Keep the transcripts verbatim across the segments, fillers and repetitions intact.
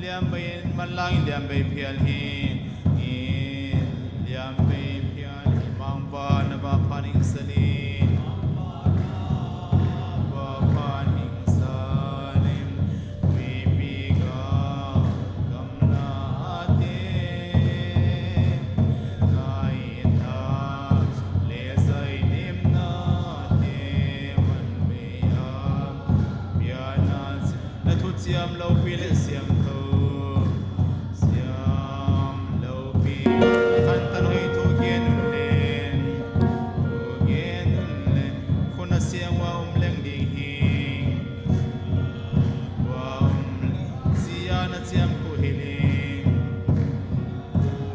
Liam bei in manlang in liam bei phial hi. In liam bei phial hi. Mangpa na va phan hing salin. Va phan hing salin. Mipi ga gamla te. Ngai ta le zai nim na te man bei a. Piana na thuciam lopi le siamtho. Siam lopi. Khantan hoih thu gen un len. Thu gen un len. Khun a siang ua um leng ding hi. Ua um leng. Sia na ciam khu hi ling.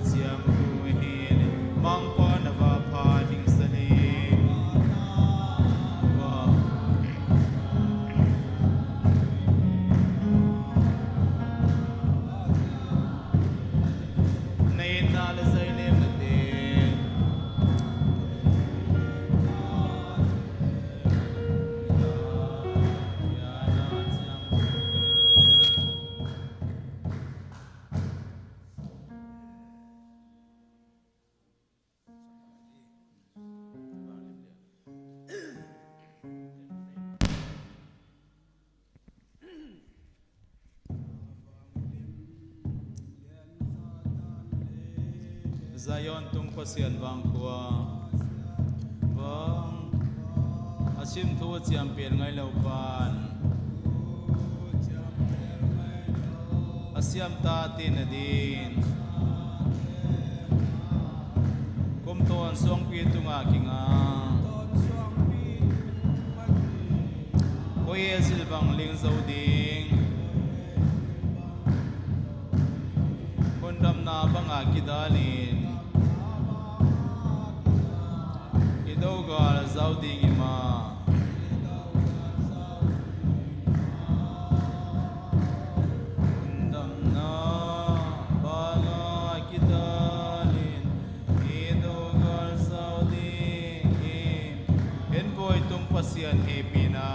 Ciam khu hi ling. Mangpa na va pha ding sa ling. Ua. Zion tung Pasian vangkhua, vang a simthu a ciampel ngai lo pan a siamta tin a din. Kum tawn suangpi tungah kinga. Koi e zil bang ling zo ding. Hundamna bangah kidalin. I dogal zau ding i mah. Hundamna bangah kidalin. I dogal zau ding i. En voi tung Pasian hehpihna.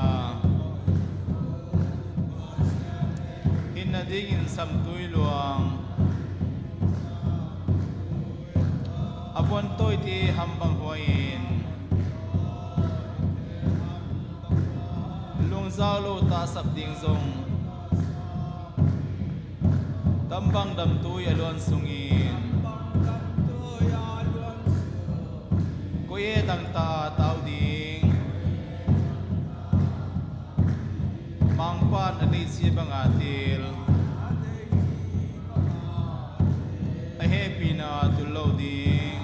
Hinna dingin samtui luang. A vuan tawite ham bang huai in. Lungzau lo tahsap ding zong. Tambang damtui a luan sungin. Koi e dangta a tau ding. Mangpan a neih cia banga til. A hehpihna tul lo ding.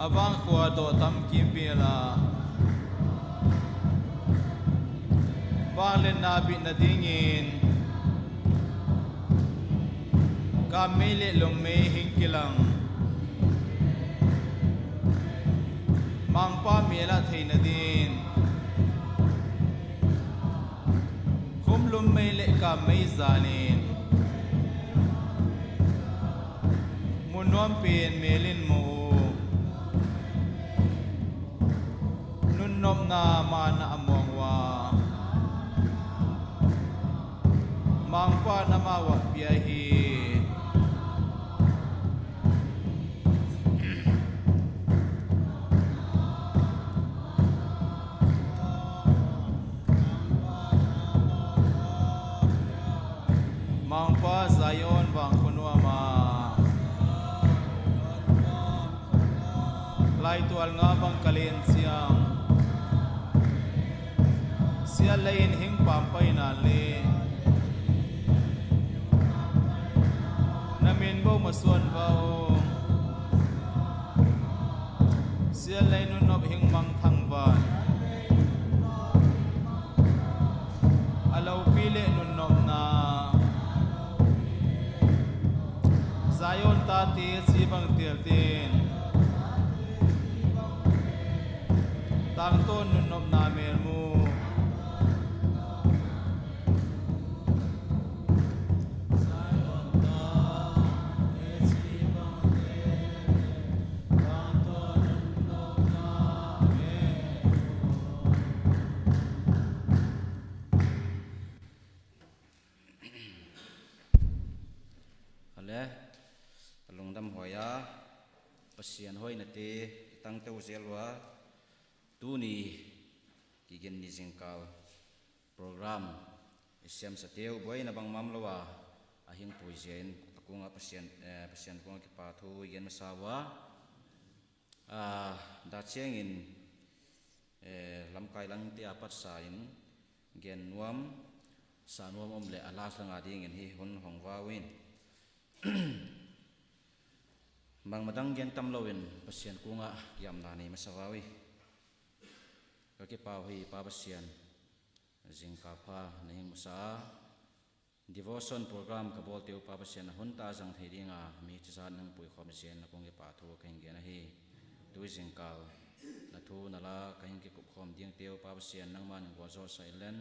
A vangkhua dawh tam kimvel a vangliatna bih nadingin kammei le lungmei hing kilang. Mangpa mel ah thei nadin khumlum mei le kammei zanin mun nuam pen melin mu uh. Nunnopna mana a muang uh a Mangpa na mawah pia hi. Mangpa Zion vang khunuama laitual nga bang ka len ciang sial lei in hing pampai nan le na min bo masuan va uh. Sial lei nunnop hing mangthang van a lopi le nunnopna Zion tate ci bang tialtin tangtawn nunnopna melmu. Le a lungdam huai a, Pasian hoihnate i tangto zel uh a, tuni Kigen ni zingkal program i siamsate uh buaina bangmah om lo a, a hingpui zia in a kungah Pasian, eh, Pasian kungah kipa thu i gen masa uh a, ah, dah ciangin, eh, lamkai langte a patsa in gen nuam, sa nuam om leh a last langa dingin hi hun hong va uh in. Bangmah dang gen tam loin Pasian kungah kiamna nei masa va uh hi. Ka kipa uh hi Pa Pasian, zingkal pha na hing masa a, devotion program ka bawlte uh Pa Pasian, a hun ta zang thei dinga mi cizat nang puikhawm zia in na kung kipa thu ka hing gen ahi. Tu zingkal na thu na la ka hing kikupkhawm dingte uh Pa Pasian, nangman gualzawhsa in len,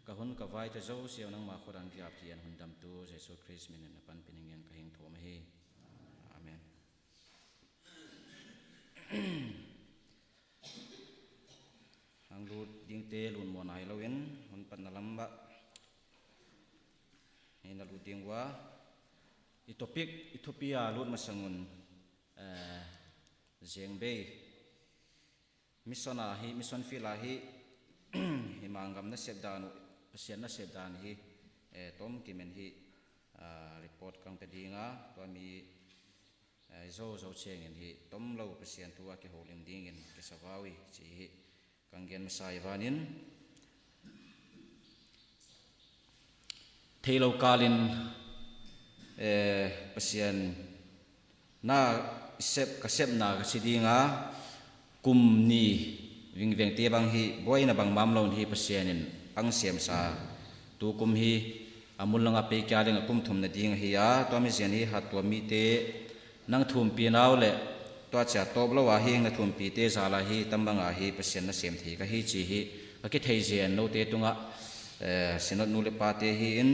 ka hun ka vaite zosia uh nangma khut ang kiap hi an, hundamtu Jesu Khrist min in na panpih ning in ka hing thum ahi. Amen. Hang lut dingte lut maw nai loin hun patna lam bah hi na lut ding uh a, i topic, i thupi a lut masangun, eh, Zengbei mission a hi, mission field a hi, hi manggam nasep dan uh, Pasian nasep dan hi, eh, tom kimen hi, ah, report kang pe dinga, tua mi, eh, zo zo ciangin hi tom lo Pasian thu a kiholim dingin kisa va uh hi ci hi. Kang gen masa hi vanin, thei lo kalin, eh, Pasian na sep, ka sepna ka si dinga, kum ni vingvengte bang hi buaina bangmah om lo hi Pasian in ang siamsa. Tu kum hi a mun langa peikia ding a kum thumna ding ahi a, tua mi zian hi hat tua mite nang thumpina uh leh tua cia tawp lo a hi na thumpite zala hi tambanga hi Pasian na sem thei ka hi ci hi. Ka kithei zian lote tungah, eh, Synod nu le pate hi in,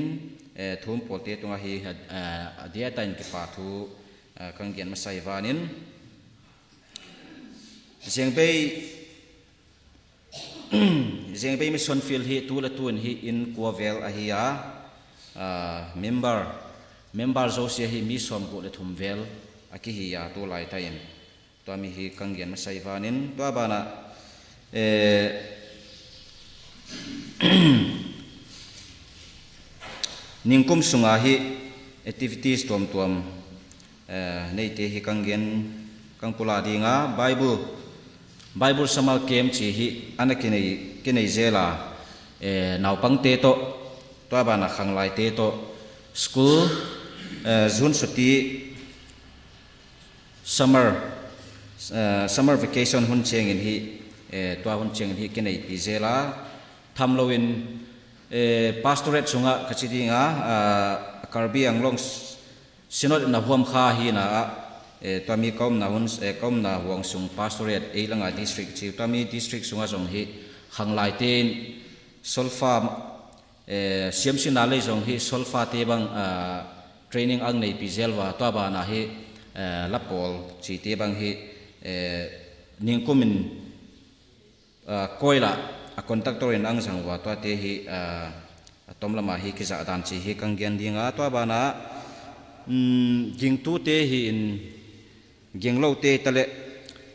eh, thum pawlte tungah hi, eh, a diata in kipa thu, eh, kang gen masa hi vanin, Zengbei Zengbei mission field hi tu le tu in hi inn kua vel ahi a, ah, member, member zosia hi mi sawmguk le thum vel a kihi a tu laitakin. Tua mi hi kang gen masa hi vanin tua banah, eh, ningkum sunga hi activities tuamtuam, eh, neite hi kang gen, kang pula dinga Bible, Bible summer camp ci hi ana kinei, kinei zela, eh, naupangte tawh, tua bana khanglaite tawh school, eh, June suti summer, eh, summer vacation hun ciangin hi, eh, tua hun ciangin hi kineipi zela tham loin, eh, pastorate sungah ka ci dinga, ah, Karbi Anglong Synod na huam kha hi na ah, eh, tua mi ka omna hun, eh, ka omna huang sung pastorate ei langa district ci, tua mi district sungah zong hi khanglaite in solfa, eh, siamsina lei zong hi solfate bang, ah, training ang neipi zelva tua bana hi, eh, lapawl cite bang hi, eh, ningkumin ah, koila a contractor in ang zang ua tuate hi, ah, a tomlama hi kizah dan ci hi kang gen dinga tua bana, um, gingtute hi in ginglote hi taleh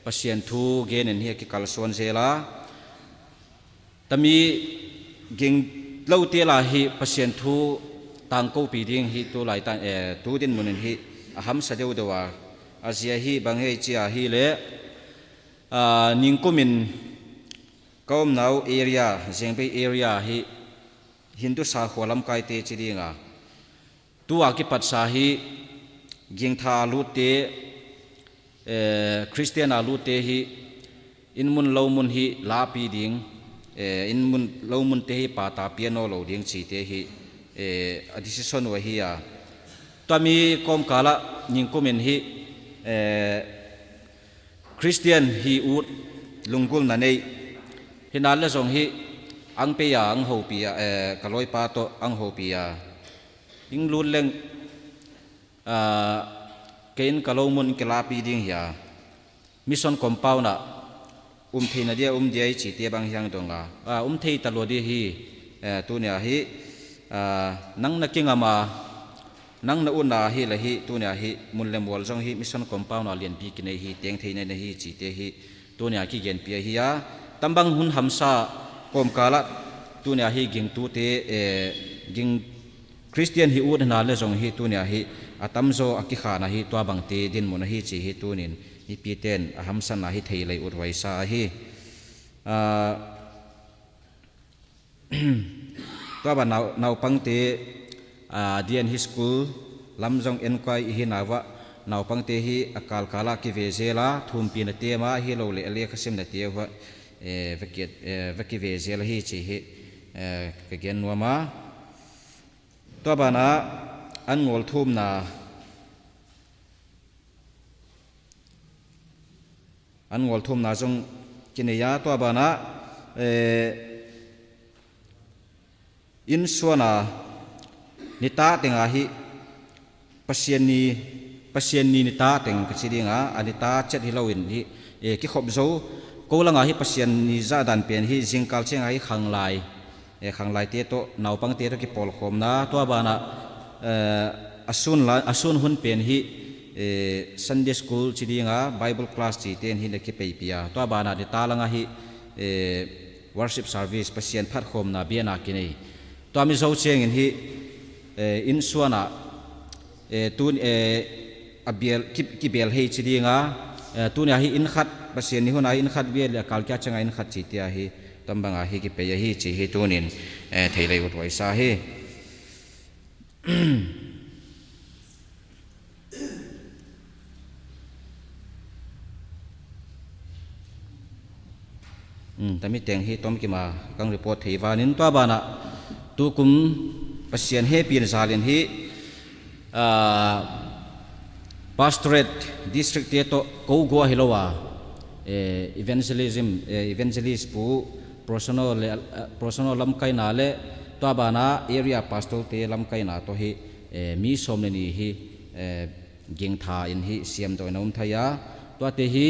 Pasian thu genin hi a kikalsuan zela tami ginglote la hi Pasian thu tangkopi ding hi tu laitan, eh, tu dinmunin hi a hamsa deuhdeuh a a zia hi bang hei cia hi leh, ah, ningkumin ka omna uh area, Zengbei area hi Hindu sakhua lamkaite ci dinga. Tua kipatsa hi gingtha a lutte, eh, Christian a lutte hi inn mun lo mun hi lapi ding, eh, inn mun lo munte hi pata piano lo ding cite hi, eh, a decision uh ahi a. Tua mi kawmkalah ningkumin hi, eh, Christian hi ut lunggulna nei hi nat le zong hi ang pei a ang hopi a, eh, ka lawipa tawh ang hopi a ing lut leng, ah, kei in ka lo mun kilapi ding hi a mission compound ah um theina dia um dia i cite bang hiang donga, ah, um thei ta lua di hi, eh, tunia hi, ah, nang na kingama Nang na utna hi le hi, tunia hi mun le mual zong hi mission compound a lianpi kinei hi, teng thei na hi cihte hi tunia kigenpi ahi a, tambang hun hamsa kawmkalah tunia hi gingtute, eh, ging Khristian hi ut hna le zong hi tunia hi a tamzaw a kikhana hi tua bangte dinmun ahi ci hi tunin hi piten a hamsanna hi thei lei uthuaisa ahi. Ah, tua ban nau-, naupangte, ah, D N H school lam zong enquire i hi nau ah naupangte hi a kalkalah kive zel a, thumpina te mah hi lo le a lekha simna te uh ah, eh, va ki, eh, va kive zel ahi ci hi, eh, ka gen nuam a. Tua banah an ngawlthumna an ngawlthumna zong kinei a, tua banah, eh, innsuana nita tengah hi Pasian ni, Pasian ni nita teng ka ci dinga, a nita cet hi loin hi, eh, kikhop zo. Ko langah hi Pasian ni zahdan pen hi zingkal ciangah hi khanglai, eh, khanglaite tawh, naupangte tawh kipawlkhawmna, tua banah, eh, a sun la-, a sun hun pen hi, eh, Sunday school ci dinga, Bible class cite in hi na kipeipia. Tua banah nita langah hi, eh, worship service, Pasian phatkhawmna biana kinei. Tua mi zo ciangin hi, eh, innsuanah, eh, tun, eh, a bial, ki, kibel hei ci dinga, eh, tunia hi inn khat, Pasian ni hunah hi inn khat bial le a kalkia ciangah inn khat ci tia hi, tambanga hi kipei ahi ci hi tunin, eh, thei lei uthuaisa hi. Hmm, tami teng hi tom kima kang report thei vanin tua banah tukum Pasian hehpihna zalin hi, ah, pastorate district te tawh ko gua hi lo a, eh, evangelism, eh, evangelist pu Prosonol le, eh, Prosonol lamkaina le tua banah area pastor te lamkaina tawh hi, eh, mi sawm le ni hi, eh, gingtha in hi siamdawina um thei a, tuate hi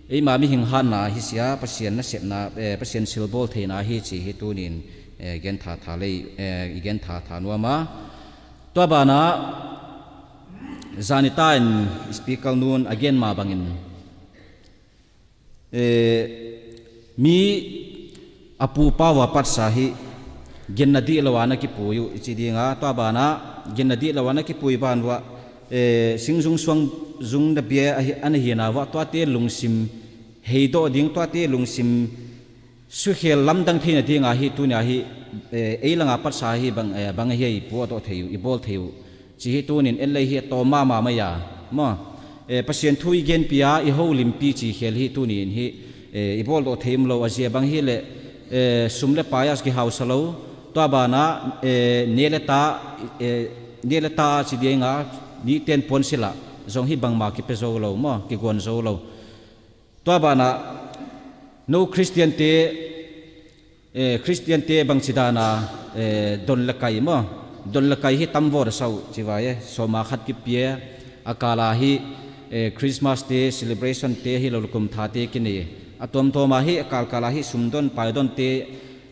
eima mihing hatna hi sia, Pasian nasepna, eh, Pasian silbawl theina hi ci hi tunin, eh, gentha tha lei, eh, i gentha tha nuam a. Tua banah zanita in speaker nun a gen ma bangin, eh, mi a pu pau a patsa hi genna dih lo a na kipui uh i ci dinga, tua banah genna dih lo a na kipui ban uah, eh, singzung suang zung na bia a hi, a na hina uah tuate lungsim heidawh ding, tuate lungsim sukhel lamdang theina dinga hi tunia hi, eh, ei langa patsa hi bang, eh, bang ahi a i puah dawh thei uh, i bawl thei uh ci hi tunin en lei hi a tawm mahmah mai a maw, eh, Pasian thu i genpi a i holimpi ci khel hi tunin hi, eh, i bawl dawh thei um lo a zia bang hi le, eh, sum le pai a kihausa lo, tua banah, eh, ne le ta, eh, ne le ta ci dinga nihten puansilh ah zong hi bangma kipia zo lo maw, kiguan zo lo. Tua banah no Khristiante, eh, Khristiante bangci dana, eh, don le kai maw? Don le kai hi tam vawt a sa uh ci vai e, sawma khat kipia, a kala hi, eh, Christmas te, celebration te hi lo le kum thate kinei. A tuamtuama hi a kalkala hi sumdon, paidonte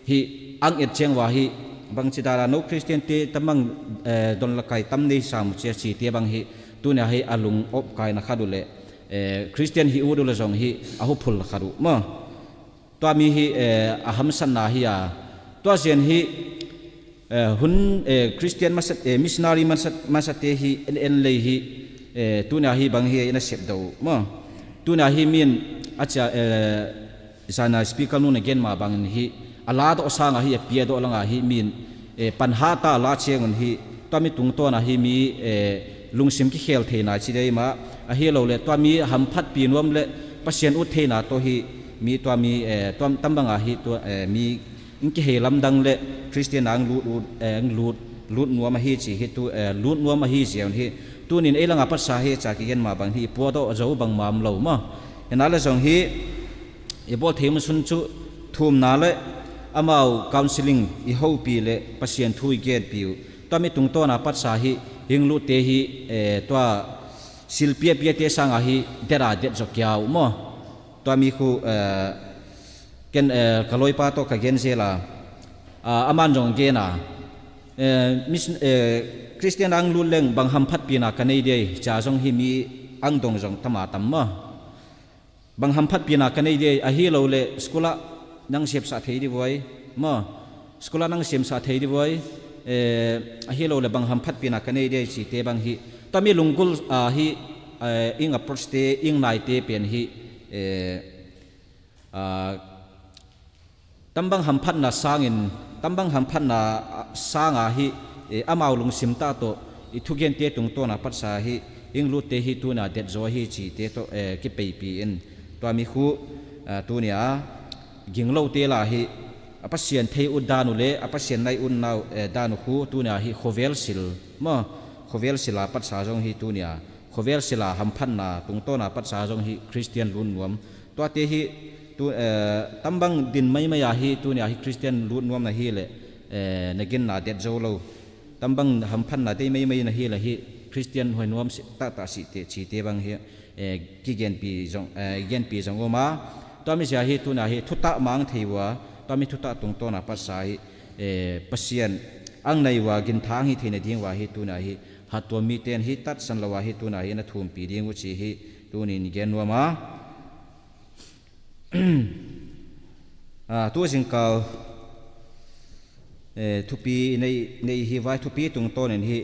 hi ang et ciang uh a hi bangci dana no Khristiante tamang, eh, don le kai tam nei sam uh cia cite bang hi tunia hi a lung op kaina khat uh le, eh, Khristian hi ut uh le zong hi a huphul khat uh maw? Tua mi hi, eh, a hamsatna hi a, tua zian hi, eh, hun, eh, Khristian masa, eh, missionary masa, masate hi en, en lei hi, eh, tunia hi bang hi a i na sepdo uh maw? Tunia hi min a cia, eh, zana speaker nun a gen ma bangin hi a la dawh sanga hi a pia dawh langa hi min, eh, panhata la ciangun hi tua mi tungtawna hi mi, eh, lungsim kikhel theina ci dei mah ahi lo le tua mi hamphatpi nuam le Pasian ut theina tawh hi mi tua mi, eh, tua tambanga hi tua, eh, mi in kihei lamdang le Khristian ang lut, ut, eh, ang lut, lut nuam ahi ci hi tu, eh, lut nuam ahi ziaun hi tunin ei langa patsa hi ca kigen ma bang hi i puah dawh zo bangmam lo maw? Hina le zong hi i bawl thei mun sun cu thumna le amau counseling i hopi le Pasian thu i genpi uh. Tua mi tungtawna patsa hi hing lutte hi, eh, tua silpiapiate sanga hi dera det zaw kia uh maw? Tua mi khu, eh, ken, eh, ka lawipa tawh ka gen zela, ah, aman zong gen a, eh, mis-, eh, Khristian ang lut leng bang hamphatpihna ka nei dei, cia zong hi mi ang dong zong tama tam maw? Bang hamphatpihna ka nei dei, ahi lo le school ah nang siamsah thei di vuai maw? School ah nang siamsah thei di vuai, eh, ahi lo le bang hamphatpihna ka nei dei cite bang hi. Tua mi lunggulh ah hi, eh, ing approach te, ing naite pen hi, eh, ah, tambang hamphatna sangin, tambang hamphatna, ah, sanga hi, eh, amau lungsim tah tawh i thugente tungtawna patsa hi, ing lutte hi tunia detzaw hi cite tawh, eh, kipeipi in. Tua mi khu, ah, tunia ginglote la hi, a Pasian thei ut dan uh le a Pasian nai utna uh, eh, dan uh khu tunia hi khovel sil maw? Khovel sila patsa zong hi tunia khovel sila hamphatna tungtawna patsa zong hi Khristian lut nuam. Tuate hi tu, eh, tambang din maimai ah hi tunia hi Khristian lut nuam na hi le, eh, na ginna detzo lo. Tambang hamphatna dei maimai na hi le hi Khristian huai nuam si, tahtah site, cite bang hi, eh, kigenpi zong, eh, genpi zong om a. Tua mi zia hi tunia hi thutah mang thei ua, tua mi thutah tungtawna patsa hi, eh, Pasian ang nei ua ginthang hi theina ding ua hi tunia hi hattuam mite in hi tatsan lo a hi tunia hi na thumpi ding uh ci hi tunin gen nuam a. Ah, tu zingkal, eh, thupi nei, nei hi vai thupi tungtawnin hi,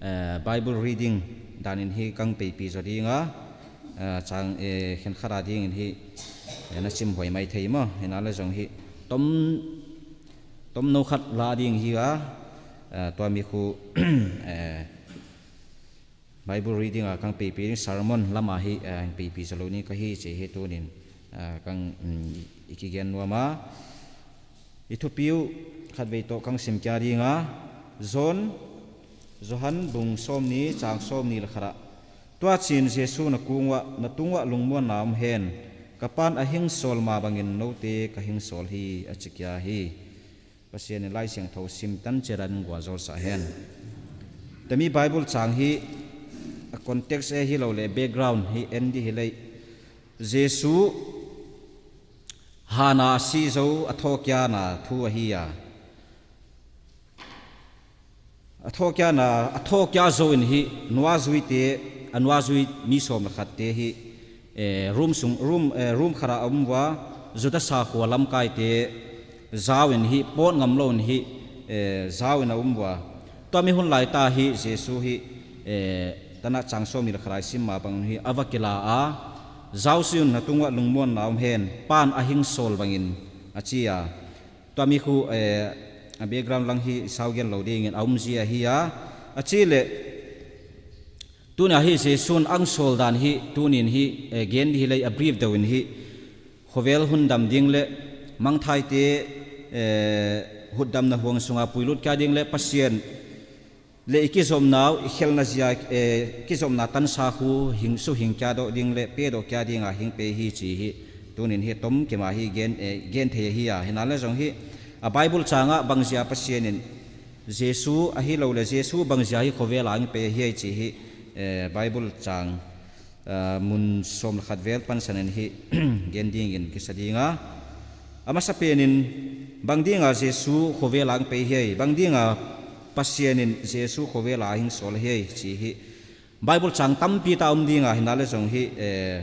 eh, Bible reading danin hi kang peipi zaw dinga, eh, cang, eh, khenkhat a dingin hi, eh, na sim huai mai thei maw? Hina le zong hi tom, tom no khat la ding hi a, eh, tua mi khu, eh, Bible reading a kang peipi ding sermon lama hi, eh, peipi sa lo ni ka hi ci hi tunin, eh, kang, mm, i kigen nuam a. I thupi uh khatvei tawh kang sim kia dinga, John, Johan bung sawm ni, cang sawm ni le khat ah. Tua cin Jesu na kung uah, na tung uah lungmuanna om hen, ka pan a hing sawl ma bangin note ka hing sawl hi a ci kia hi. Pasian in Lai Siangtho sim tan ciadan in gualzawlsah hen. Tami Bible cang hi a context e hi lo le background hi en di hi lei. Jesu hana a si zo a thawkiana thu ahi a. A thawkiana, a thawkia zo in hi nuazuite, a nuazui mi sawm le khatte hi, eh, room sung, room, eh, room khat ah a um vua, Judah sakhua lamkaite zau in hi, pawt ngam lo in hi, eh, zau in a um vua. Tua mi hun laita hi Jesu hi, eh, tanah cang sawm ni le khat a i sim ma bang hi a va kila a, zau si un, na tung uah lungmuanna om hen, pan a hing sawl bangin a ci a. Tua mi khu, eh, a background lang hi sau gen lo dingin a umzia hi a, a ci le tunia hi Jesu in ang sawl dan hi tunin hi, eh, gen di hi lei a brief deuh in hi khuavel hun dam ding le mangthaite, eh, hutdamna huang sunga puilut kia ding le Pasian le i kizomna uh, i khelna zia, eh, kizomna tansa khu hing, su hing kia dawh ding le pe dawh kia dinga hing pe hi ci hi. Tunin hi tom kima hi gen, eh, gen thei hi a. Hina le zong hi a Bible cangah bangzia Pasian in Jesu ahi lo le Jesu bangzia hi khuavela hing pe hi ci hi, eh, Bible cang ah, mun sawm le khat vel pansanin hi gen dingin kisa dinga. A masa penin bang dinga Jesu khuavela hing pei hiai, bang dinga Pasian in Jesu khuavela hing sawl hiai ci hi. Bible cang tampi ta om dinga hina le zong hi, eh,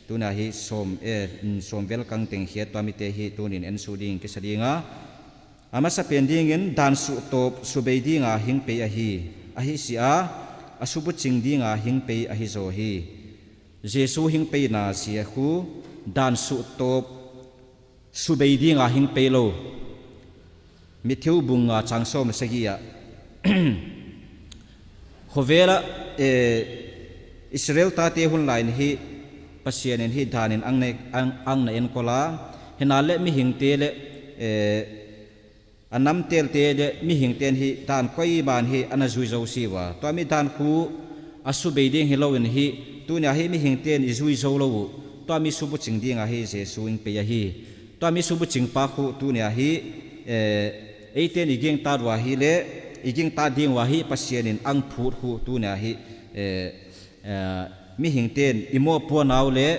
tuna hi sawm, eh, sawm vel kang teng hiat tua mite hi tunin en su dingin kisa dinga. A masa pen dingin dan suhtawp subei dinga hing pei ahi, ahi si a, a subucing dinga hing pei ahi zaw hi. Jesu hing peina zia khu dan suhtawp subei dinga hing pei lo. Mithiu bung nga cang sawm le sagih ah khuavela, eh, Israel tate hun lai in hi Pasian in hi danin ang na, ang, ang na enkol a, hina le mihingte le, eh, a namtelte le mihingte in hi dan koi ban hi ana zui zo si ua. Tua mi dan khu a subei ding hi lo in hi tunia hi mihingte in i zui zo lo uh. Tua mi subucing dinga hi Jesu in pei ahi. Tua mi subucing pa khu tunia hi, eh, eite in i gingtat ua hi le i gingtat ding ua hi Pasian in ang phut khu tunia hi, eh, eh, mihingte in i mawhpuanau le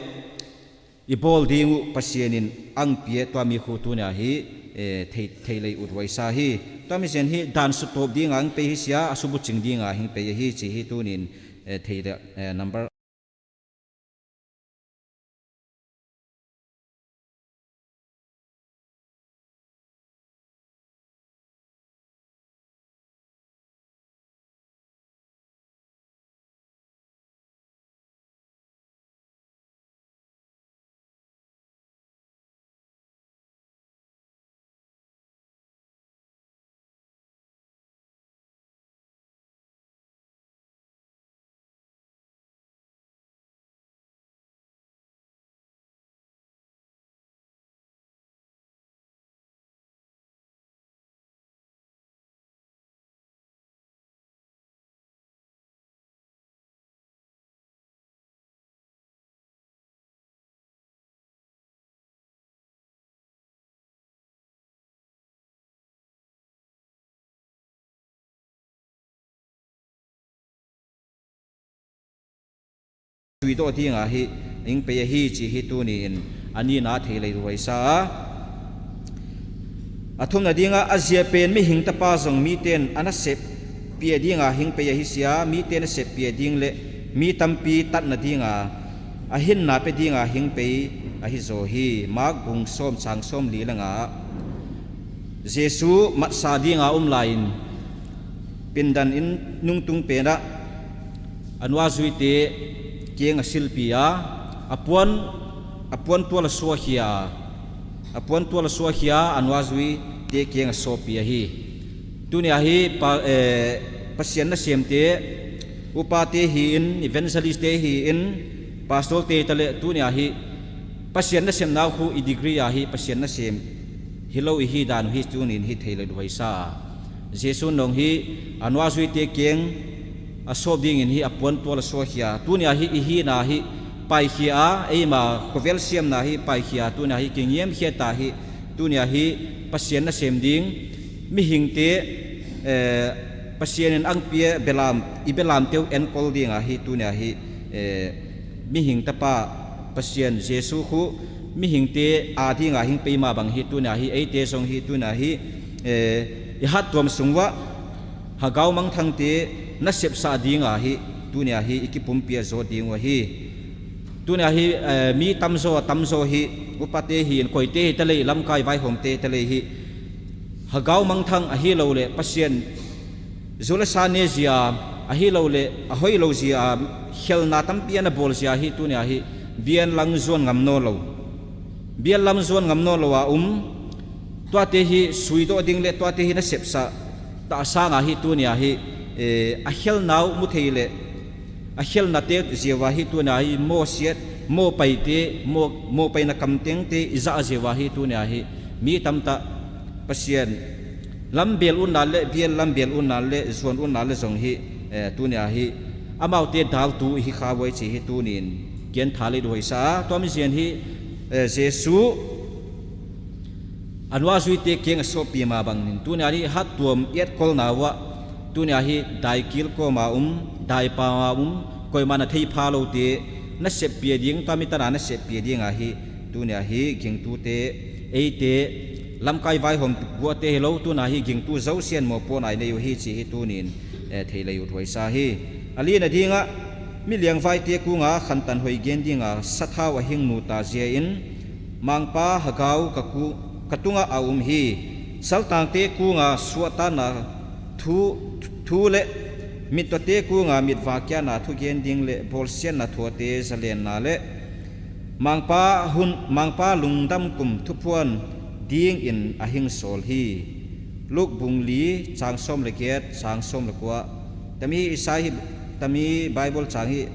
i bawl ding uh Pasian in ang pia tua mi khu tunia hi, eh, thei, thei lei ut huaisa hi. Tua mi zen hi dan sutawp dinga hing pei hi sia, a subucing dinga hing pei ahi ci hi tunin, eh, thei deuh, eh, number tuidawh dinga hi hing pei ahi ci hi tuni-in a nina thei lei ruai sa a. A thumna dinga a zia pen mihing tapa zong miten a nasep pia dinga hing pei ahi sia, mite nasep pia ding le mi tampi tatna dinga a hinna pia dinga hing pei ahi zaw hi. Mark bung sawm cang sawm li le nga ah Jesu matsa dinga um lai-in pindan inn nungtung penah a nuazuite kiang a silpi a, a puan, a puan tual a suakhia a, a puan tual a suakhia a nuazuite kiang a sawppi ahi. Tunia hi pa, eh, Pasian nasemte, upate hi-in, evangelistte hi-in, pastorte hi ta le, tunia hi Pasian nasemna uh khu i degree a hi Pasian nasem hi lo i hi dan uh hi tunin hi thei le duhai sa a. Jesu nong hi a nuazuite kiang a sawp dingin hi a puan tual a suakhia. Tunia hi i hina hi paikhia a, eima khuavel siamna hi paikhia a, tunia hi kingiamkhia ta hi, tunia hi Pasian nasem ding, mihingte, eh, Pasian in ang pia belam, i belamte uh enkol dinga hi, tunia hi, eh, mihing tapa Pasian Jesu khu mihingte a dinga hing pei mah bang hi, tunia hi eite zong hi, tunia hi, eh, i hattuam sung uah Hagau Mangthangte nasepsah dinga hi, tunia hi i kipumpi a zawt ding uh ahi. Tunia hi, eh, mi tamzaw, tamzaw hi, upate hi in, koite hi ta lei, lamkai vaihawmte hi ta lei hi. Hagau Mangthang ahi lo le Pasian zu le sa ne zia, ahi lo le a hoih lo zia, khelna tampi a na bawl zia hi, tunia hi bian lam zuan ngam nawn lo. Bian lam zuan ngam nawn lo a um, tuate hi suidawh ding le tuate hi nasepsah ta a sanga hi, tunia hi, eh, a khelna uh mu thei le a khelnate ziau a hi, tunia hi mawsiat, mawpaite, maw, mawpaina kamtengte i zah ziau a hi, tunia hi mi tamtah Pasian lam bel utna le, bian lam bel utna le, zuan utna le zong hi, eh, tunia hi amaute daltu i hi kha uai ci hi tunin kian tha lei duhai sa a. Tua mi zian hi, eh, Jesu a nuazuite kiang a sawppi mah bangin tunia hi hattuam i etkolna uah, tunia hi daikil kawma um, daipa ma um, koima na theipha lote nasep pia ding, tua mi tana nasep pia dinga hi, tunia hi gingtute, eite, lamkai vaihawm guate hi lo, tunia hi gingtu zosian mawpuan ai nei uh hi ci hi tunin, eh, thei lei uh duhai sa hi. A lina dingah miliangvaite kunga khantan hoi gen dinga sathau a hing nuta zia in Mangpa Hagau ka ku, ka tungah a um hi. Saltangte kunga suahtakna thu, thu le mittuate kunga mitvakiatna thugen ding le bawlsiatna thuate zalenna le Mangpa hun, Mangpa lungdam kum thuphuan dingin a hing sawl hi. Luk bung li cang sawm le giat, cang sawm le kua. Tami Isai hi, tami Bible cang hi,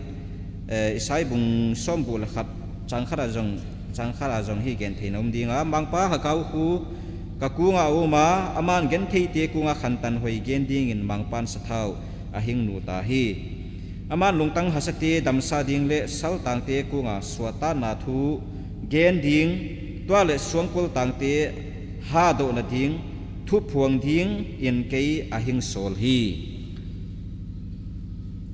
eh, Isai bung sawm buh le khat, cang khat ah zong, cang khat ah zong hi gen theihna um dinga, Mangpa Hagau khu ka kungah a um a, aman gentheite kunga khantan hoi gen dingin Mangpan sathau a hing nuta hi. Aman lungtang hasate damsa ding le saltangte kunga suahtakna thu gen ding, tua le suangkul tangte hahdoh nading thuphuang dingin kei a hing sawl hi.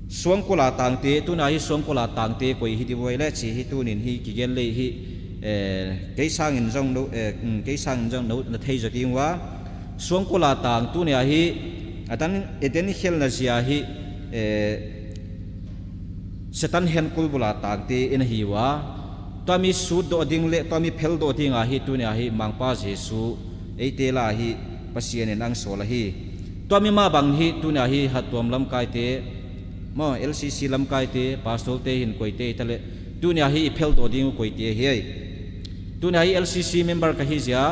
Suangkul a tangte, tuna hi suangkul a tangte koi hi dibuai le ci hi tunin hi kigen lei hi, eh, kei sangin zong no, eh, mm, kei sangin zong no na thei zaw ding ua. suangkul a tang tuni a hi, a dan, Eden khialna zia hi, eh, Satan henkul bul a tangte in a hi uh a, tua mi sutdawh ding le tua mi pheldawh ding a hi tuni a hi Mangpa Jesu eite la hi Pasian in ang sawl a hi. Tua mi mah bang hi tuni a hi hatuam lamkaite maw, L C C lamkaite, pastorte hin koite hi ta le, tuni a hi i pheldawh ding uh koite hi ei. Tuni a hi L C C member ka hi zia,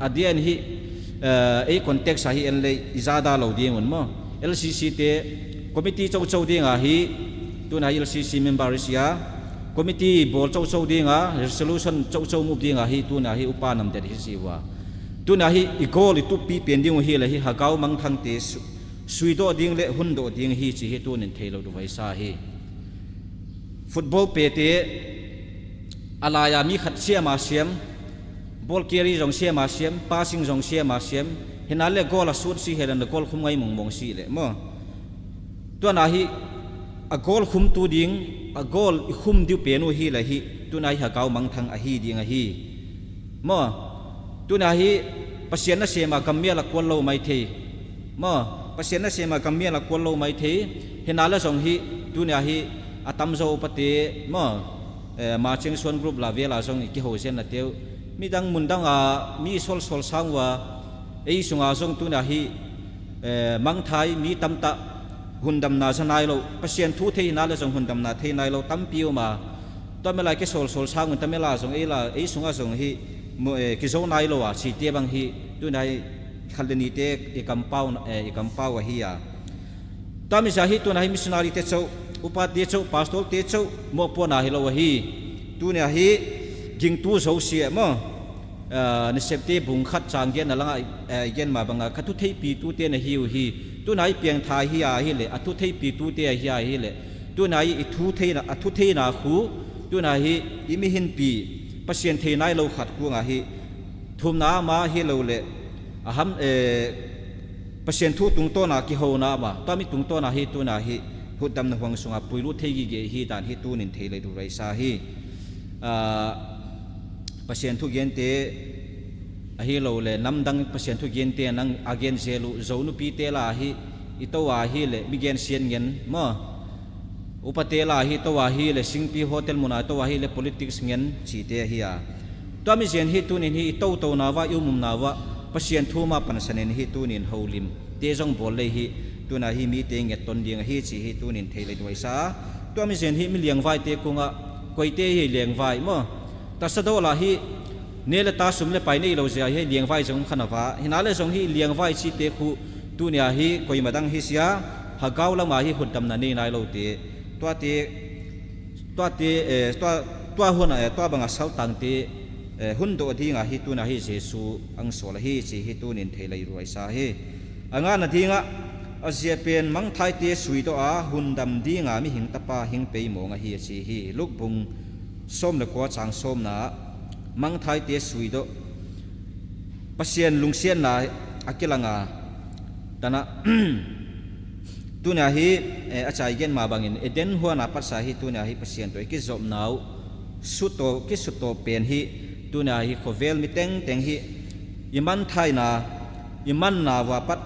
a dian hi, eh, ei context a hi en le i zada lo ding un maw. L C C te committee coco ding a hi, tuni a hi L C C member i sia, committee bawl coco ding a, resolution coco mup ding a hi, tuni a hi upa namdet hi si uh a. Tuni a hi i goal i tuppi pen ding uh hi le hi hagau mangthangte su-, suidawh ding le hundawh ding hi ci hi tunin thei lo duhai sa hi. Football pete a lai-a mi khat siam a siam, ball carry zong siam a siam, passing zong siam a siam, hi na le goal a sut si he le na goal khum ngai mongmong si le maw. Tua na hi a goal khum tu ding, a goal i khum diu pen uh hi le hi, tuna hi hagau mangthang a hi ding a hi. Maw, tuna hi Pasian nasem a gammial a kual lo mai thei. Maw, Pasian nasem a gammial a kual lo mai thei. Hi na le zong hi, tuna hi a tamzo pate, maw, eh, ma cheng suan group la vela zong i kiho zen na teu. Midang mundang a mi solsol sang uh a, ei sunga zong tuna hi, eh, mangthai mi tamtah hundamna za nai lo. Pasian thu thei hi na le zong hundamna thei nai lo tampi um a. Tua mela kisolsol sang un, tua mela zong ei la, ei sunga zong hi, mo-, eh, kizo nai lo a, site bang hi, tuna hi khat le nite i kampau, eh, i kampau a hi a. Tua mi zia hi tuna hi missionary te chauh, upate chauh, pastor te chauh, mawhpuana hi lo a hi. Tuna hi gingtu zo si a maw. Ah, Nasepte bung khat cang gen na langa, eh, i gen ma banga, ka thu theipitute na hi uh hi. Tuna hi piangthai hi a hi le, a thu theipitute a hi a hi le. Tuna hi i thu theina, a thu theina khu, tuna hi i mihinpi, Pasian thei nai lo khat khu nga hi. Thumna ama hi lo le, a ham, eh, Pasian thu tungtawna kihona ama, tua mi tungtawna hi tuna hi, hutdamna huang sunga puilut thei gige hi dan hi tunin thei lei duh raisa hi. Ah, Pasian thu gente a hi lo le, namdang Pasian thu gente nang a gen zel uh, Zo nupite la hi, i to a hi le, mi gen sian ngen, maw? Upate la hi to a hi le, singpi hotel muna to a hi le, politics ngen cite a hi a. Tua mi zen hi tunin hi, i totona va, i umumna va, Pasian thu ma pansanin hi tunin holim. Te zong bawl lei hi, tuna hi mite nget ton ding a hi ci hi tunin thei lei duh raisa. Tua mi zen hi, mi liangvaite kungah, koite hi liangvai, maw? Tasa dawla hi, ne le ta sum le pai nei lo zia hi liangvai zong khan a va. Hi na le zong hi liangvai cite khu, tunia hi koima dang hi sia, hagau lama hi hutdamna nei nai lote. Tuate, tuate, eh, tua, tua hun, eh, tua banga saltangte, eh, hun dawh dinga hi tuna hi Jesu ang sawl a hi ci hi tunin thei lei duh raisa hi. A ngana dingah, a zia pen mangthaite suidawh a hundam dinga mihing tapa hing pei mawng a hi a ci hi. Luk bung sawm le kua cang sawmna ah mangthaite suidawh, Pasian lungsiatna a kilanga, tana, tunia hi, eh, a cai gen ma bangin, Eden huana patsa hi tunia hi Pasian tawh i kizopna uh, sutawh, kisutawh pen hi, tunia hi khovel mi tengteng hi, i manthaina, i manna vua pat,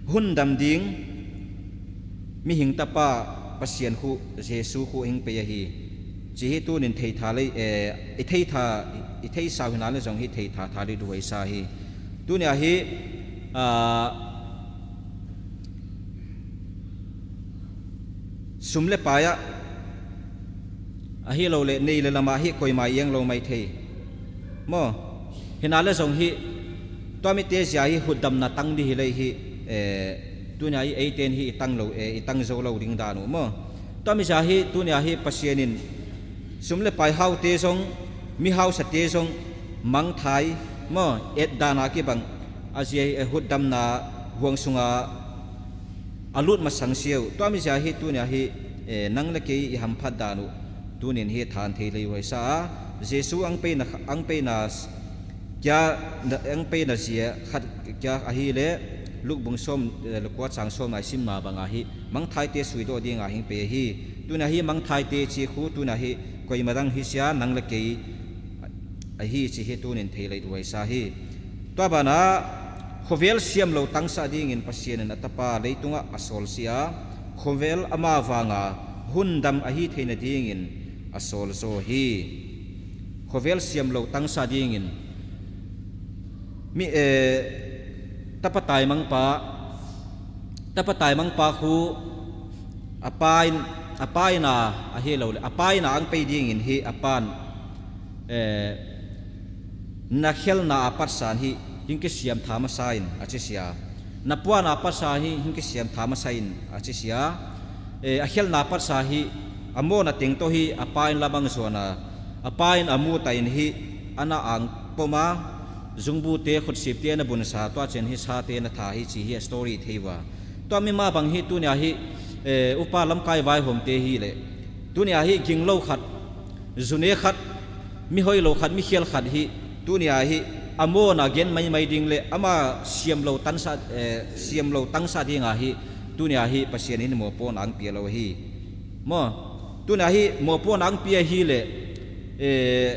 hundam ding, mihing tapa Pasian khu, Jesu khu hing pei a hi. Ci hi tunin thei tha lei, eh, i thei tha, i thei sau hi na le zong hi thei tha tha lei duh raisa hi. Tunia hi, ah, sum le pai ah, a hi lo le, nei le lama hi koima iang lo mai thei. Maw, hi na le zong hi, tua mite zia hi hutdamna tang di hi lei hi, eh, tunia hi eiten hi i tang lo, eh, i tang zo lo ding dan uh maw. Tua mi zia hi, tunia hi Pasian in sum le pai haute zong, mi hausate zong, mangthai, maw, et dana kibang, a zia hi, eh, hutdamna huang sunga, a lut masang siau. Tua mi zia hi tunia hi, eh, nang le kei i hamphat dan uh. Tunin hi than thei lei raisa a. Jesu ang peina, ang peina s-, kia, ang peina zia khat kia a hi le, Luk bung sawm, eh, le kua cang sawm a i simna banga hi. Mangthaite suidawh dinga hing pei a hi. Tunia hi mangthaite ci khu tunia hi koima dang hi sia nang le kei a hi ci hi tunin thei lei duh raisa hi. Tua banah khuavel siam lo tangsah dingin Pasian in a Tapa leitungah a sawlsia, khuavel ama vanga hundam ahi theina dingin a sawlzaw hi. Khuavel siam lo tangsah dingin mi, eh, tapa taimangpa, tapa taimangpa khu a pa in, a pa in a, ahi lo le, a pa in a ang pei dingin hi a pan, eh, na khelna a patsan hi hing kisiam tha masa in a cisia. Na puan a patsan hi hing kisiam tha masa in a cisia. Eh, a khelna a patsa hi a mawna teng tawh hi a pa in lamang zuana, a pa in a muta in hi a na ang poma, zungbute khutsipte na bunsa tua cian hi sate na tha hi ci hi a story thei va. Tua mi mah bang hi tunia hi, eh, upa lamkai vaihawmte hi le tunia hi ging lo khat, zune khat, mi hoi lo khat, mi khial khat hi tunia hi a mawna gen maimai ding le ama siam lo tansa, eh, siam lo tangsa dinga hi tunia hi Pasian in mawpuan ang pia lo hi. Maw, tunia hi mawpuan ang pia hi le, eh,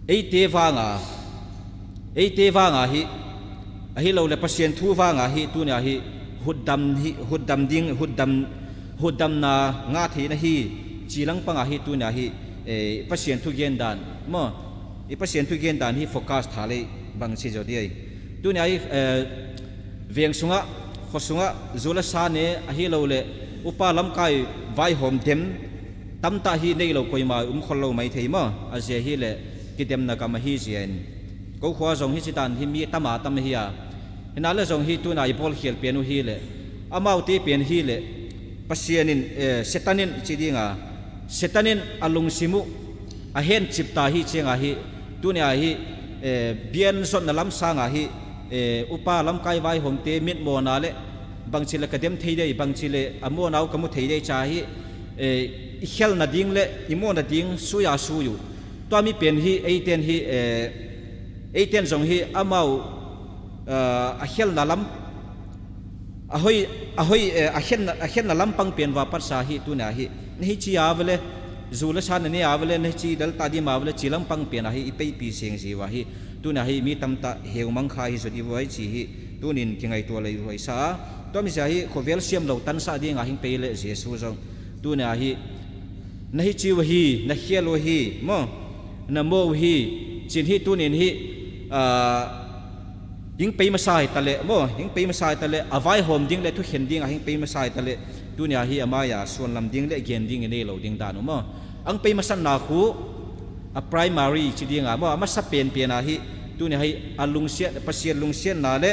eite vanga, eite vanga hi, ahi lo le Pasian thu vanga hi tunia hi hutdam hi, hutdam ding, hutdam, hutdamna ngah theina hi ci langpanga hi tunia hi, eh, Pasian thu gen dan maw, i Pasian thu gen dan hi focus tha lei bang ci zaw diai. Tunia hi, eh, veng sungah, khua sungah, zu le sa ne ahi lo le upa lamkai vaihawm dem tamtah hi nei lo koima um khol lo mai thei maw, a zia hi le kidemna gam ahi zia in. Ko khua zong hi ci dan hi mi tama tam ahi a. Hina le zong hi tuna i bawlkhial pian uh hi le amaute pian hi le Pasian in, eh, Satan in i ci dinga, Satan in a lungsim uh a hencip ta hi cianga hi tunia hi, eh, bian zotna lam sanga hi, eh, upa lamkai vaihawmte mitmawna le bangci le ka dem thei dei, bangci le a mawna uh ka mu thei dei ca hi, eh, i khelna ding le i mawna ding suia sui uh. Tua mi pen hi eiten hi, eh, eiten zong hi amau, eh, a khelna lam a hoi, a hoi, eh, a khenna, a khenna lampang pen va patsa hi tunia hi na hi ci a vele, zu le sa na ne a vele, na hi ci dal ta dim a vele ci lampang pen a hi i peipi seng zi va hi tunia hi mi tamtah heu mang kha hi zot i vuai ci hi tunin kingaihtuah lei vuai sa a. Tua mi sia hi khuavel siam lo tansa dinga hing pei le Jesu zong tunia hi na hi ci uh hi, na khial uh hi maw, na maw uh hi cin hi tunin hi, ah, hing pei masa hi ta le maw, hing pei masa hi ta le a vaihawm ding le thukhen dinga hing pei masa hi ta le tunia hi a mai-a suanlam ding le gen ding i nei lo ding dan uh maw. Ang pei masatna khu a primary ci dinga maw, a masa penpen a hi tunia hi a lungsiat, Pasian lungsiatna le,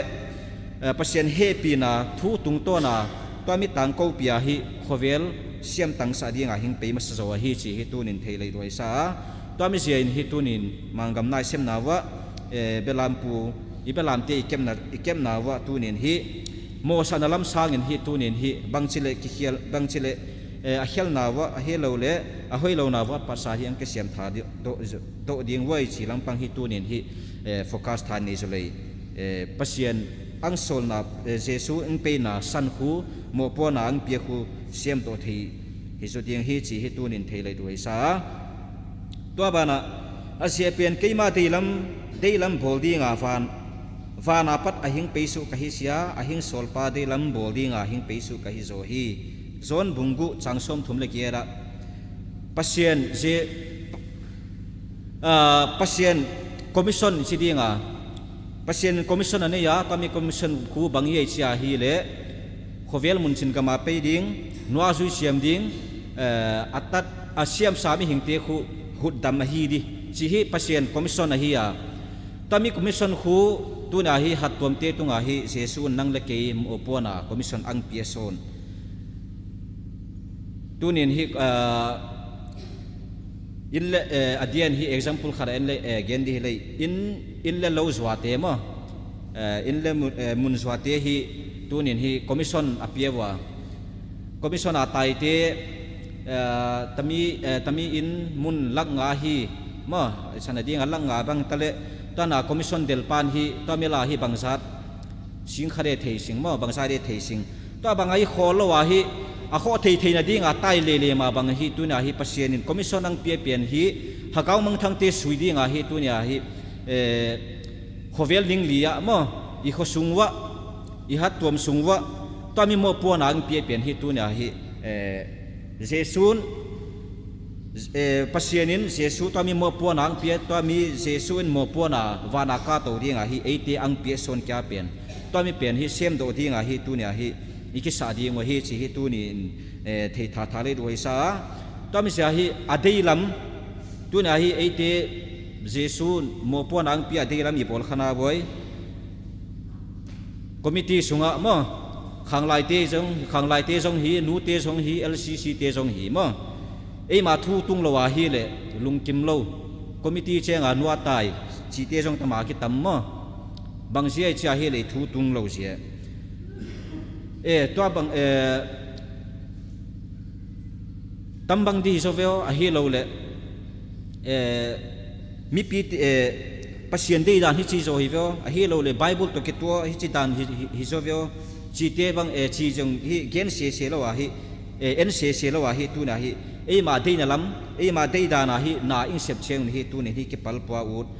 eh, Pasian hehpihna thu tungtawna tua mi tangkopi a hi khuavel siam tangsah dinga hing pei masa zo a hi ci hi tunin thei lei duai sa a. Tua mi zia in hi tunin manggam naisemna vuah, eh, belampu i belamte i kemna, i kemna vuah tunin hi mawsahna lam sangin hi tunin hi bangci le kikhial, bangci le, eh, a khialna vuah a hi lo le a hoi lona vuah patsa hi ang kisiam tha dih, doh, doh ding vuai ci lampang hi tunin hi, eh, focus tha nei zo lei, eh, Pasian ang sawlna, eh, Jesu ang peina san khu mawpuana ang pia khu siam tawh thei hi zo ding hi ci hi tunin thei lei duai sa a. Tua banah a zia pen keima deilam, deilam bawl dinga van, vana pat a hing pei suh ka hi sia, a hing sawlpa deilam bawl dinga hing pei suh ka hi zaw hi. John bung guh cang sawm thum le giat ah Pasian zi, ah, Pasian commission ci dinga, Pasian commission a nei a, tua mi commission khu bang i ei cia hi le khuavel muncin gama pei ding, nuazui siam ding, eh, a tat a siamsa mihingte khu hutdam ahi di ci hi Pasian commission ahi a. Tua mi commission khu tuna hi hattuamte tunga hi Jesu in nang le kei mawpuana commission ang pia sawn. Tunin hi, ah, in le, eh, a dian hi example khat a en le, eh, gen di hi lei. In, in le lo zuate maw. Eh, in le mu-, eh, mun zuate hi tunin hi commission a pia vua. Commission a taite, eh, tami, eh, tami in mun lak nga hi maw. Sana ding a lak nga bang ta le, tuana commission del pan hi, tua mi la hi bangzat sing kha de thei sing maw, bangzat de thei sing. Tua bang a i khawl lo a hi, a khawh thei theina dinga tai lele ma bang hi, tunia hi Pasian in commission ang pia pian hi, Hagau Mangthangte sui dinga hi, tunia hi, eh, khuavel ning li ah maw, i khuasung uah, i hattuam sung uah, tua mi mawhpuana ang pia pen hi tuni-ah hi, eh, Jesuh in, eh, Pasian in Jesuh tua mi mawhpuana ang pia, tua mi Jesuh in mawhpuana vana kahto dingah hi, eite ang pia sawn kia pen, tua mi pen hi semdoh dingah hi tuni-ah hi, i kisah ding uh hi ci hi tuni in, eh, thei thatha lei duh hi sa a, tua mi sia hi a deilam, tuni-ah hi eite Jesuh mawhpuana ang pia a deilam i bawl khana buai. Committee sungah maw, khanglaite zong, khanglaite zong hi, nute zong hi, L C C te zong hi maw. Eima thu tung lo a hi le lungkim lo. Committee cianga nuatai cite zong tama kitam maw. Bang zia i cia hi le thu tung lo zia. E, tua bang, e, tambang di hi zo veo a hi lo le, eh, mipi, eh, Pasian deidan hici zo hi veo a hi lo le Bible tawh kitua hici dan hi, hi, hi zo veo cite bang, eh, ci zong hi gen sese lo a hi, eh, en sese lo a hi tuni-ah hi eima deina lam, eima deidan ah hi na ing sep ciang hi tuni hi kipalpua ut.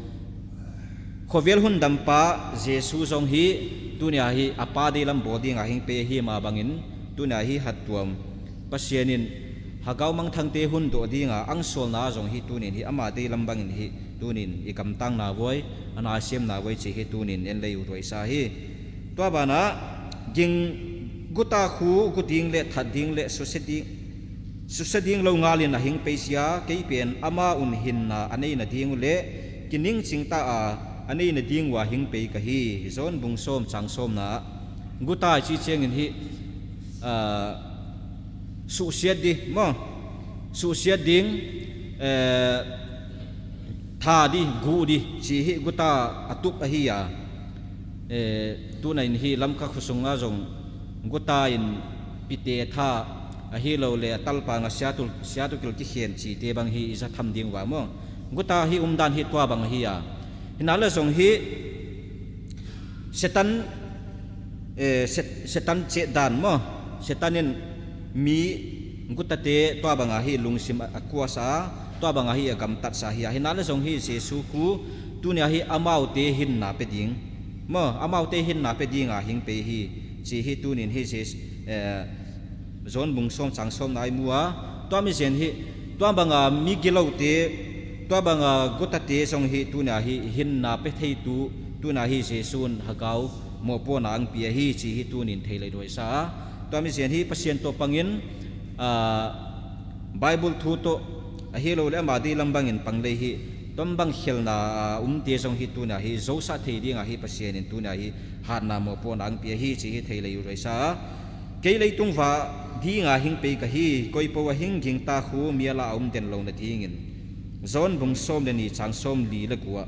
Khuavel hun dampa Jesuh zong hi tuni-ah hi a Pa deilam bawl dingah hing pei ahi mah bangin tuni-ah hi hattuam Pasian in Hagau mangthangte hun dawh dinga ang sualna zong hi tunin hi ama deilam bangin hi tunin i kamtangna vuai, a nasiamna vuai ci hi tunin en lei uh ruaisa hi. Tua banah ging guta khu gu ding le that ding le susia ding, susia ding lo ngalin a hing pei sia, kei pen ama un hinna a nei nading uh le kiningcing ta a a nei nading uh a hing pei ka hi. John bung sawm cang sawmna ah guta i ci ciangin hi, ah, suhsiat di maw, suhsiat ding, eh, tha di, guh di ci hi guta a tup ahi a, eh, tuna in hi Lamka khusunga zong guta in pite tha ahi lo le a talpanga siatul, siatukil kikhen cite bang hi i za tham ding uh a maw. Guta hi umdan hi tua bang ahi a. Hina le zong hi Satan, eh, Set-, Satan ceh dan maw. Satan in mi gutate tua banga hi lungsim a, a kuasa a, tua banga hi a gamtatsa hi a. Hina le zong hi Jesuh khu tuni-ah hi amaute hinna pe ding maw, amaute hinna pe dinga hing pei hi ci hi tunin hi Jes-, eh, John bung sawm cang sawmna i mu a, tua mi zen hi, tua banga mi gilote, tua banga gutate zong hi tuna hi hinna pe theitu, tuna hi Jesuh in Hagau mawhpuana ang pia hi ci hi tunin thei lei duaisa a. Tua mi zen hi Pasian tawh pangin, ah, Bible thu tawh ahi lo le ama deilam bangin pang lei hi. Tua bang khelna, ah, umte zong hi tuna hi zosah thei dinga hi Pasian in tuna hi hatna mawhpuana ang pia hi ci hi thei lei uh duaisa a. Kei leitung va dinga hing pei ka hi, koipo a hing gingta khu miala a um den lo nadingin. John bung sawm le ni cang sawm li le kua.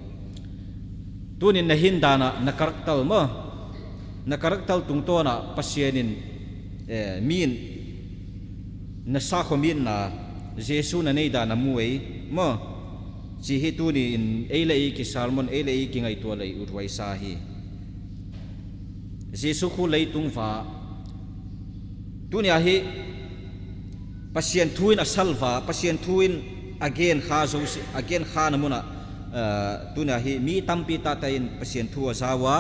Tunin na hin danah na karaktal maw, na karaktal tungtawnah Pasian in, eh, mi in na sakhuamitna Jesuh na nei dan a mu ei maw. Ci hi tuni in ei le ei kisalmon, ei le ei kingaihtuah lei uh ruaisa hi. Jesuh khu leitung va tuni-ah hi Pasian thu in a salva, Pasian thu in a genkha zo si, a genkha na munah, eh, tuni-ah hi mi tampi tata in Pasian thu a za uh a,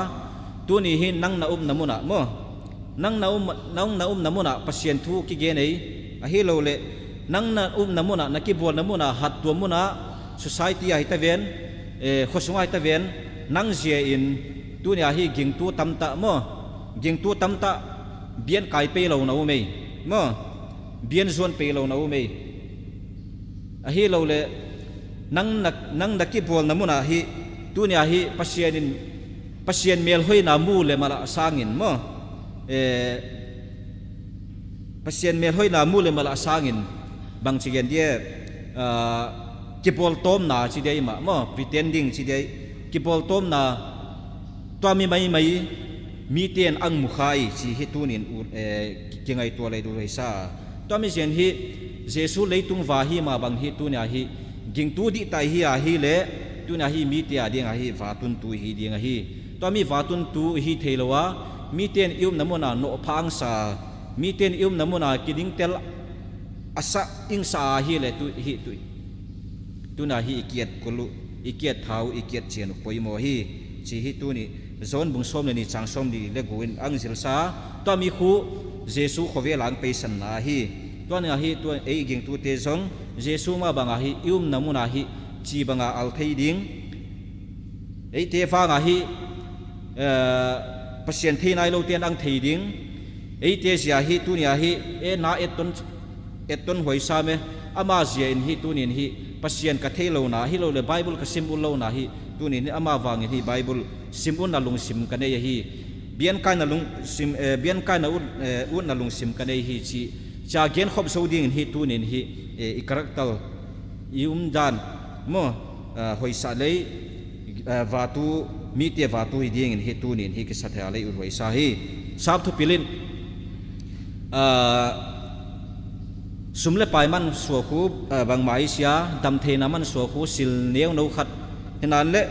tuni hi nang na upna munah maw, nang na um, nang na upna munah Pasian thu kigen ei, ahi lo le nang na upna munah, na kibualna munah, hattuam munah, society ah hi ta ven, eh, khuasungah hi ta ven, nang zia in tuni-ah hi gingtu tamtah maw, gingtu tamtah bian kai pei lo na um ei maw, bian zuan pei lo na um ei. Ahi lo le nang na, nang na kibualna munah hi tuni-ah hi Pasian in, Pasian melhoina mu le malah sangin maw, eh, Pasian melhoina mu le malah sangin bang ci gen dia, ah, kibawltawmna ci dia i mah maw, pretending ci dia i, kibawltawmna tua mi maimai mite in ang mukha i ci hi tunin, eh, kingaihtuah lei duh hei sa. Tua mi zian hi Jesuh leitung va hi mah bang hi tuni-ah hi gingtu dihtai hi a hi le tuni-ah hi mite a dingah hi vatuntu hi ding ahi. Tua mi vatuntu hi thei lo a, mite in i upna munah nawhpha angsa, mite in i upna munah kidingtel a sa ingsa a hi le tu hi tu, tuna hi i kiat kul uh, i kiat tha uh, i kiat cian uh poimaw hi. Ci hi tuni John bung sawm le nih cang sawm li le gu in ang zilsa. Tua mi khu Jesu khuavela ang peisanna hi. Tua ni a hi tua ei gingtute zong Jesu mah banga hi i umna muna hi ci banga al thei ding. Eite vanga hi, eh, Pasian thei nai lote in ang thei ding. Eite zia hi tuni a hi e na etton etton huai sam e. Ama zia in hi tunin hi Pasian ka thei lona hi lo le Bible ka sim ut lona hi tunin hi ama vangin hi Bible sim utna lungsim ka nei ahi. Biankaina lungsim, eh, biankaina ut, eh, utna lungsim ka nei hi ci. Cia genkhop zo dingin hi tunin hi, eh, i character i umdan maw, eh, hoisah lei, eh, vatu, mite vatu hi dingin hi tunin hi kisathia lei ut huaisa hi. Sap thupilin, ah, sum le pai man suak hu, ah, bangmah i sia, damtheina man suak hu, sil neuno khat hinan le,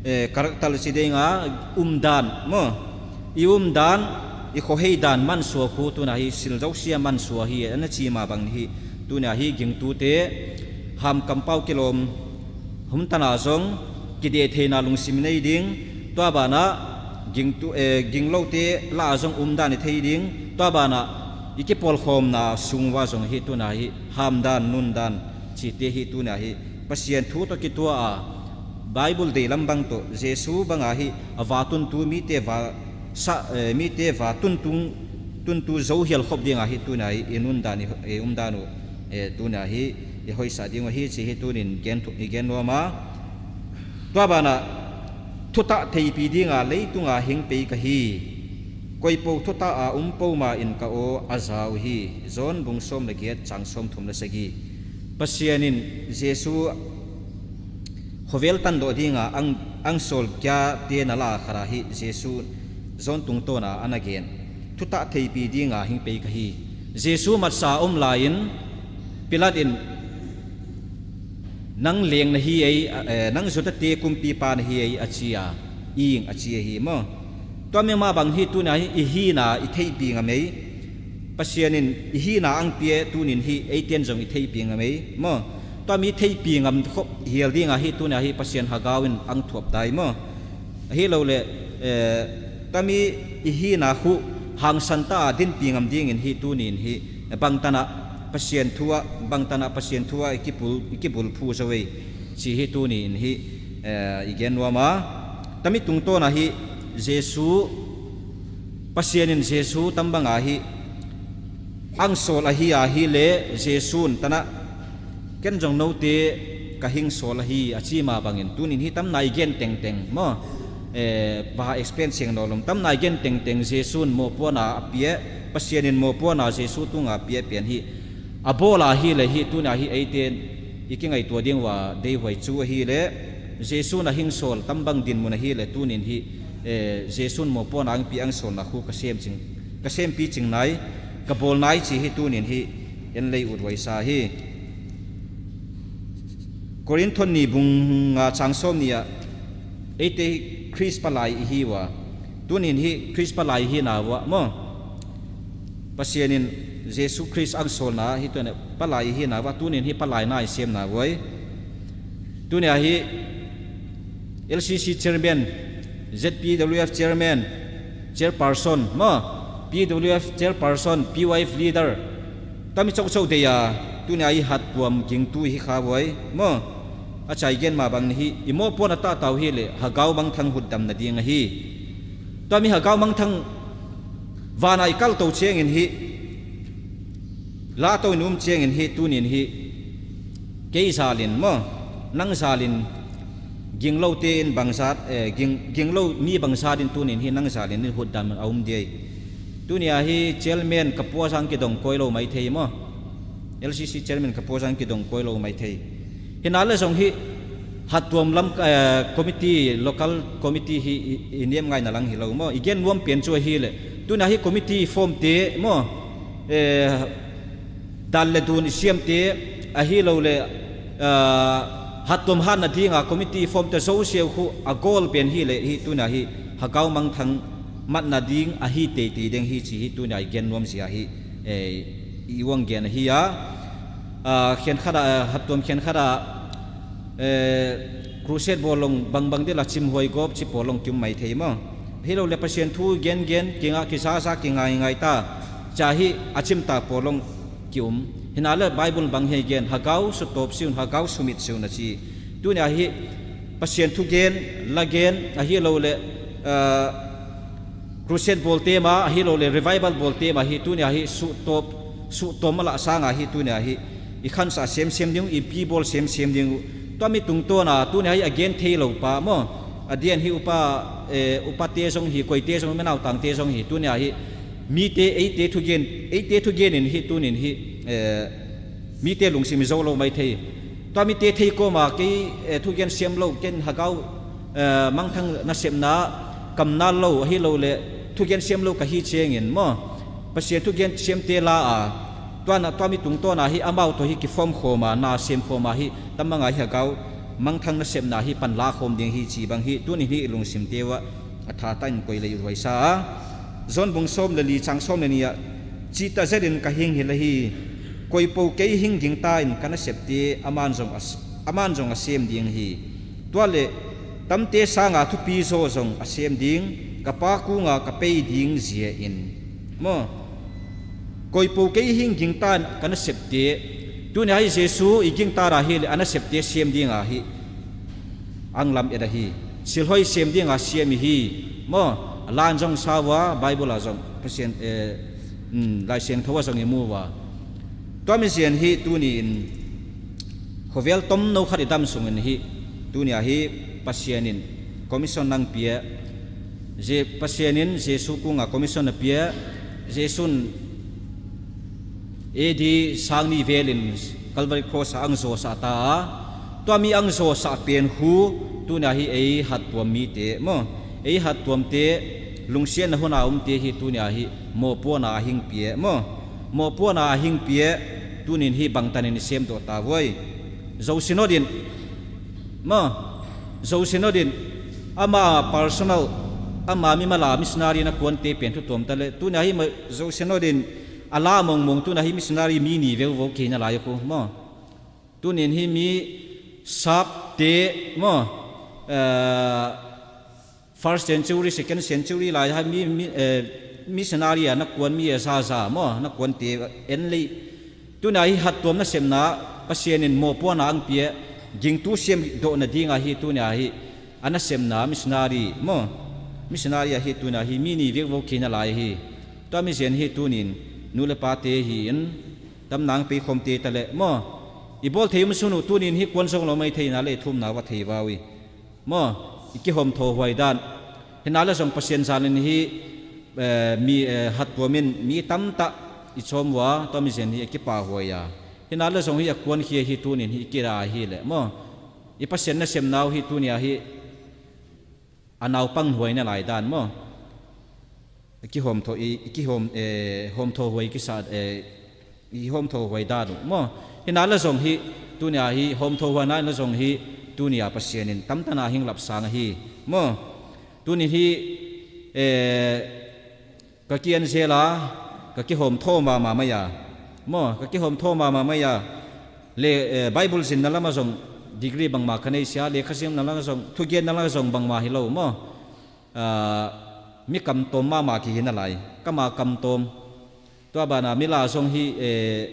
eh, character ci dinga umdan maw, i umdan, i khuahei dan man suak hu, tuna hi sil zosia man suak hi, ana ci mah bang hi, tuna hi gingtute ham kampau kilawm, humtana zong kideh theina lungsim i nei ding, tua banah gingtu, eh, ginglote lah a zong umdan i thei ding, tua banah i kipawlkhawmna sung uah zong hi tuna hi hamdan, nundan cite hi tuna hi Pasian thu tawh kitua a Bible deilam bang tawh Jesu banga hi a va tuntu mite va sa, eh, mite va tuntung, tuntu zo hial khop dinga hi tuna hi i nundan i, i umdan uh, eh, tuna hi i hoisah ding uh hi ci hi tunin gen thu-, i gen nuam a. Tua banah thutah theipi dinga leitunga hing pei ka hi. Koipo thutah a um poma in ka aw a za uh hi. John bung sawm le giat cang sawm thum le sagi. Pasian in Jesu khuavel tandawh dinga ang, ang sawl kia te na la khat a hi Jesu John tungtawna ana gen. Thutah theipi dinga hing pei ka hi. Jesu matsa a om lai-in Pilat in nang leng na hi ei, eh, nang Juda te kumpipa na hi ei a ci a, ing a ci ahi maw. Tua mi mah bang hi tuna hi i hina i theihpi ngam ei. Pasian in i hina ang pia tunin hi eiten zong i theihpi ngam ei maw. Tua mi theihpi ngam khop hial dinga hi tuna hi Pasian hagau in ang thuap dai maw. Ahi lo le, eh, tua mi i hina khu hangsan ta a dinpi ngam dingin hi tunin hi bangtanah Pasian thu ah, bangtanah Pasian thu ah i kibul, i kibul phu zo ei. Ci hi tunin hi, eh, i gen nuam a. Tua mi tungtawna hi Jesu, Pasian in Jesu tambanga hi ang sawl ahi a hi le Jesu in tanah ken zong note ka hing sawl ahi a ci mah bangin tunin hi tamna i gen tengteng maw, eh, baha explain siang naw lom tamna i gen tengteng Jesu in mawhpuana a pia, Pasian in mawhpuana Jesu tunga pia pian hi a bawla hi le hi tuna hi eiten i kingaihtua ding uh a deihuai cu ahi le Jesu in a hing sawl tambang dinmun ahi le tunin hi, eh, Jesu in mawhpuana ang pi ang sawlna khu ka sem cing, ka sempi cing nai, ka bawl nai ci hi tunin hi en lei ut huaisa hi. Korinthon ni bung nga cang sawm ni ah eite hi Khrist palai i hi uh a, tunin hi Khrist palai i hi na uh a maw. Pasian in Jesu Khrist ang sawlna hi tuan palai i hi na uh a, tunin hi palai na i siam na uh ai. Tuni ah hi L C C chairman, Z P W F chairman, chairperson maw, P W F chairperson, P Y F leader, tami cokcok dei a, tuni ah hi hattuam gingtu hi kha uh ai maw. A cai gen mah bang ni hi i mawhpuan a tahtau hi le hagau mangthang hutdam nading ahi. Tua mi hagau mangthang vana i kalto ciangin hi, lato in um ciangin hi, tunin hi kei zalin maw, nang zalin ginglote in bangzat, eh, ging, ginglo mi bangzat in tunin hi nang zalin in hutdam a um diai. Tuni ah hi chairman ka puazang kidong koi lo mai thei maw. L C C chairman ka puazang kidong koi lo mai thei. Hina le zong hi hattuam lam, eh, committee, local committee hi i, i niam ngaina lang hi lo maw. I gen nuam pian cu ahi le tuna hi committee form te maw, eh, dan le dun i siam te ahi lo le, eh, hattuam hat nadinga committee form te zo siau khu a goal pian hi le hi tuna hi hagau mangthang mat nading ahi teitei ding hi ci hi tuna i gen nuam zia hi, eh, i uang gen ahi a. Ah, khian khat ah, eh, hattuam khian khat ah, eh, crusade bawl long bangbang dila cimhuai gawp ci pawl long kium mai thei maw? Ahi lo le Pasian thu gengen kingah kizaza kingaingai ta ca hi a cimta pawl long kium. Hina le Bible bang hei gen hagau sutawp siun hagau sumit siun a ci. Tuni ahi Pasian thu gen la gen ahi lo le ah, crusade bawlte ma ahi lo le revival bawlte ma hi tuni ahi suhtawp suhtawm a lah sanga hi tuni ahi i khansa semsem ding uh i pi bawl semsem ding uh. Tua mi tungtawna tuni ahi a gen thei lo pa maw? A dian hi upa eh, upate zong hi koite zong menautangte zong hi tuni ahi mite eite thugen eite thugen in hi tunin hi eh, mite lungsim i zo lo mai thei. Tua mite thei kawma kei eh, thugen siam lo ken hagau eh, mangthang nasepna kamnal lo ahi lo le thugen siam lo ka hi ciangin maw? Pasian thugen siamte la a tuana tua mi tungtawna hi amau tawh hi kifawm khawma na sem khawma hi tamanga hi hagau mangthang nasepna hi panla khawm ding hi ci bang hi tunin hi i lungsimte uh ah a thata in koi lei ruaisa a John bung sawm le li cang sawm le ni ah cihta zetin ka hing hi le hi koipo kei hing gingta in ka nasepte aman zong a aman zong a sem ding hi. Tua le tamte sanga thupi zaw zong a sem ding ka pa kunga ka pei ding zia in maw? Koipo kei hing gingta in ka nasepte tuni ahi Jesu i gingta ra hi le a nasepte sem dinga hi. Ang lam et ahi silhoi sem dinga siam i hi maw? A lan zong sau a Bible ah zong Pasian eh, um, Lai Siangtho ah zong i mu a tua mi zian hi tuni in khovel tomno khat i dam sungin hi tuni ahi Pasian in commission nang pia Pasian in Jesu kunga commission a pia Jesu in A D sang ni velin Calvary Cross a ang zawsah ta a tua mi ang zawsah pen hu tuni ahi ei hattuam mite maw? Ei hattuamte lungsiatna huna umte hi tuni ahi mawpuana a hing pia maw? Mawpuana a hing pia tunin hi bangtanin i semdawh ta vuai. Zo sinodin maw? Zo sinodin ama personal ama mimala missionary na kuante pen thutuam ta le tuni ahi zo sinodin a la mongmong tuni ahi missionary mi ni veuvo kei na lai a khu maw? Tunin hi mi sapte maw? Eh, first century second century lai ha mi, mi eh, missionary a na kuan mi a zaza maw na kuante en lei tuni ahi hattuam nasemna Pasian in mawpuana ang pia gingtu siam dawh nadinga hi tuni ahi a nasemna missionary maw? Missionary ahi tuni ahi mi ni vekvo kei na lai hi. Tua mi zian hi tunin nu le pate hi in tamnang pei khawmte ta le maw? I bawl thei um sun uh tunin hi kuan zong lo mai theina le i thumna va thei vau i maw? I kihawm thaw huai dan hina le zong Pasian zanin hi eh, mi eh, hattuamin mi tamtah i chawm ua tua mi zian hi a kipa huai a hina le zong hi a kuan khia hi tunin hi i kira hi le maw? I Pasian nasemna uh hi tuni ahi a naupang huai na lai dan maw? I kihawm thaw i, i kihawm eh, hawm thaw huai kisa eh, i hawm thaw huai dan uh maw? Hina le zong hi tuni ahi hawm thaw huai na zong hi tuni a Pasian in tamtana hing lapsang ahi maw? Tunin hi eh, ka kian zela ka kihawm thaw mama mai a maw? Ka kihawm thaw mama mai a le eh, Bible zinna lama zong degree bangma ka nei sia le ka zinna lama zong thugianna lama zong bangma hi lo maw? Ah, mi kamtawm mahmah kihi na lai kama kamtawm tua bana mila zong hi eh,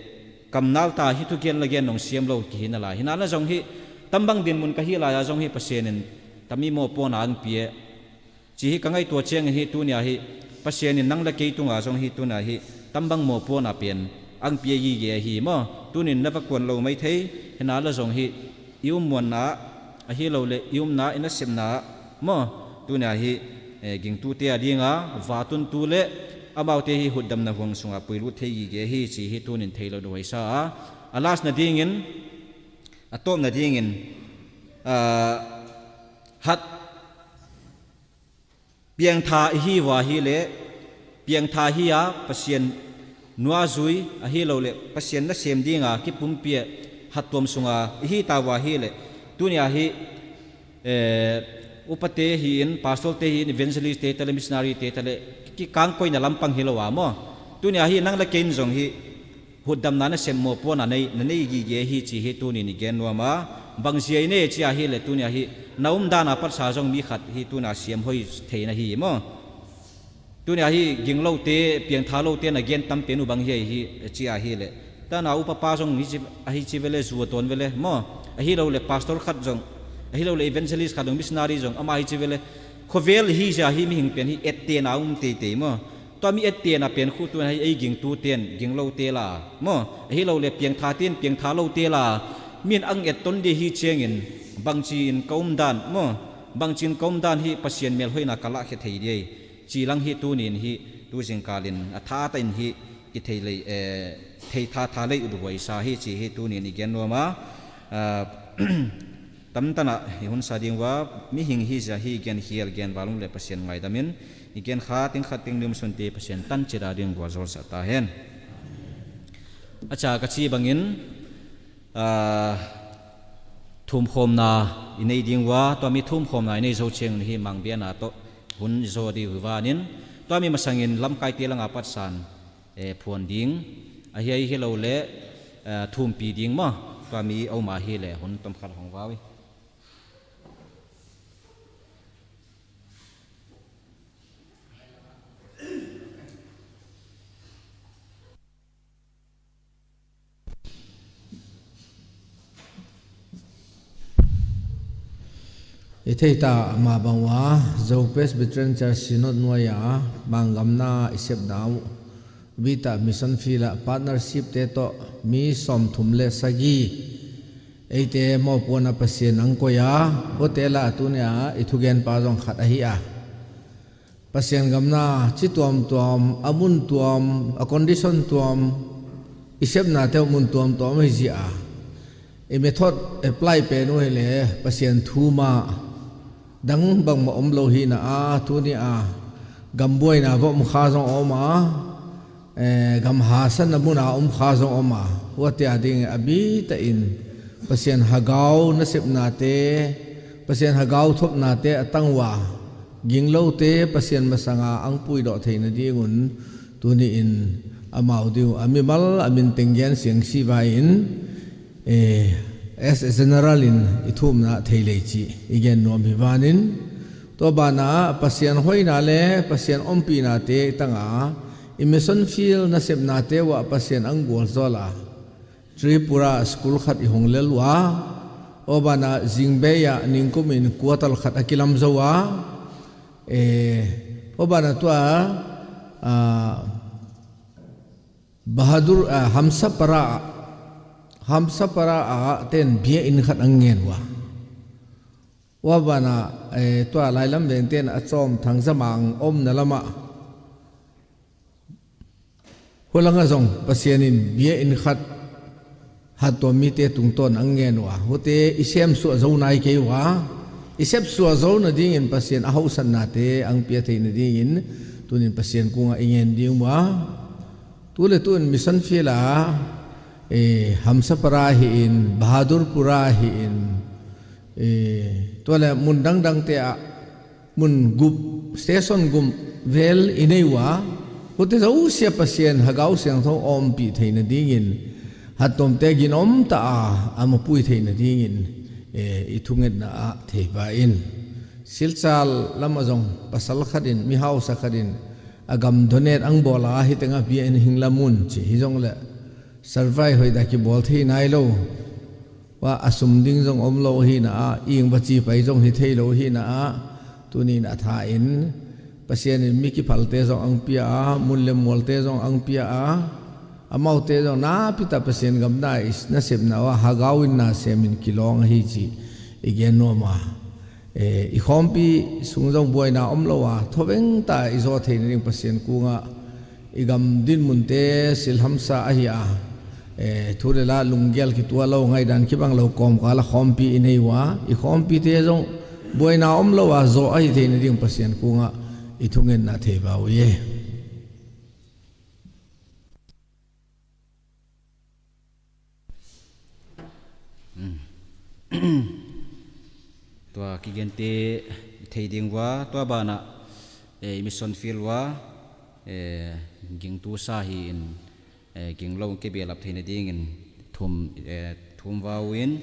kamnal ta hi thukian la gen nong siam lo kihi na lai hina na zong hi tambang dinmun ka hi lai a zong hi Pasian in tami mawpuana ang pia ci hi ka ngaihtuah ciangin hi tunia hi Pasian in nang le kei tunga zong hi tunia hi tambang mawpuana pen ang pia gige ahi maw? Tunin na va kuan lo mai thei hina la zong hi i ummuanna ahi lo le i umna i nasepna maw? Tunia hi eh, gingtute a dinga vatuntu le amaute hi hutdamna huang sunga puilut thei gige hi ci hi tunin thei lo duhaisa a a last na dingin a tawpna dingin ah, hat piangtha i hi vua hi le piangtha hi a Pasian nuazui ahi lo le Pasian nasem dinga kipumpia hattuam sunga i hi ta vua hi le tunia hi eh, upate hi in pastorte hi in evangelistte tale missionaryte tale kikangkoina lampang hi lo a maw? Tunia hi nang le kein zong hi hutdamna nasem mawpuana nei na nei gige hi ci hi tunin i gen nuam a Bang zia i ne ci a hi leh tuni a hi na umdan a patsa zong mi khat hi tuni a siamhoi theina hi maw? Tuni a hi ging lote, piangtha lote na gen tam pen uh bang hi a hi ci a hi leh, tana upapa zong hi ci, a hi ci vele, zu a tawn vele maw? Ahi lo leh pastor khat zong, ahi lo leh evangelist khat zong, missionary zong ama hi ci vele. Khovel hi zia hi mihing pen hi ettena um teitei maw? Tua mi ettena pen khu tuni a hi ei gingtu ten ging lote la maw? Ahi lo leh piangtha ten piangtha lote la, min ang et ton dih hi ciangin bangci in ka umdan maw? Bangci in ka umdan hi Pasian melhoina ka lahkhia thei dih ei ci lang hi tuni in hi, tu zingkal in a thata in hi i thei lei, eh, thei thatha lei uthuai sa hi ci hi tuni in i gen nuam a, ah, tamtana i hun sa ding uh a, mihing hi zia hi gen khial gen val um leh Pasian ngaidam in i gen khat teng khat teng lim sunte Pasian tan cita ding gualzawl sa ta hen. A ca ka ci bangin, ah, thumkhawmna i nei ding uh a, tua mi thumkhawmna i nei zo ciangun hi mangbiana tawh hun i zaw dih uh hi vanin, tua mi masangin lamkaite langa patsan, eh, phuan ding, ahi, ahi hi lo leh, eh, thumpi ding maw? Tua mi a um a hi leh hun tomkhat hong vau hi. I theita mah bang uh a, Zo Presbyterian Church Synod nuai-a manggamna i sepna uh, Vita Mission Field ah partnership te tawh mi sawmthum le sagih eite mawhpuana Pasian ang koi a, huate lah tuni-a i thugenpa zong khat ahi a. Pasian gamna ci tuamtuam, a mun tuam, a condition tuam, i sepnate uh mun tuamtuam ahi zia a, i method apply pen uh hileh Pasian thu mah, dang bangmah om lo hina a, tuni-a gambuaina va om kha zong a om a, eh, gam hasanna muna om kha zong om a, huate a ding a bita in Pasian hagau nasepnate, Pasian hagau thopnate a tang uh a, ginglote Pasian masanga ang puidawh theina dingun tuni-in amau ding uh a mimal a min teng gen siang si vai-in, eh, as a general in i thumna thei lei cih i gen nuam hi vanin, tua banah Pasian hoina le Pasian ompihnate i tanga i mission field nasepnate uh ah Pasian ang gualzawl a, Tripura school khat i hong lel uh a, tua banah zingbei ah ningkum in quarter khat a kilam zo a, eh, tua banah tua, ah, Bahadur, ah, Hamsapara ah, Hamsapara ah ten bia inn khat ang ngen uh a. Tua banah, eh, tua lailam vengten a cawm Thangzamang omna lamah, hulangah zong Pasian in bia inn khat hattuam mite tungtawn ang ngen uh a, huate i semsuah zo nai kei uh a, i sepsuah zo nadingin Pasian a hosannate ang pia thei nadingin tunin Pasian kungah i ngen ding uh a. Tu le tu-in mission field ah, eh, Hamsapara hi-in, Bahadurpura hi-in, eh, tua le mun dangdangte ah mun guk, station guk vel i nei uh a, huate zosia Pasian hagau siangtho ompih theina dingin, hattuamte ginomta a, a mapui theina dingin, eh, i thungetna ah thei vai-in. Silchar lamah zong pasal khatin, mihausa khatin, a gam donate ang bawl a, hih tengah bia inn hing la mun ci hi zong leh, survey hoihtak kibawl thei nai lo. Tua a sum ding zong om lo hina ah, ing va ci pai zong hi thei lo hina ah, tunin a tha in Pasian in mi kiphalte zong ang pia a, mun le mualte zong ang pia a, amaute zong napi tak Pasian gamna i nasepna uh ah hagau in na semin kilawng ahi cih i gen nuam a. Eh, i khawmpi sung zong buaina om lo a, thovengta i zaw theina ding Pasian kungah i gam dinmunte silhamsa ahi a, eh, thu le la lunggel kituah lo, ngaihdan kibang lo kawmkal ah khawmpi i nei uh a, i khawmpite zong buaina om lo a zaw ahi theina ding Pasian kungah i thungetna thei va uh hi. Tua kigente thei ding uh a, tua banah, eh, mission field uh a, eh, gingtu sa hi-in, eh, ginglo kibehlap theina dingin thum, eh, thum va uh in,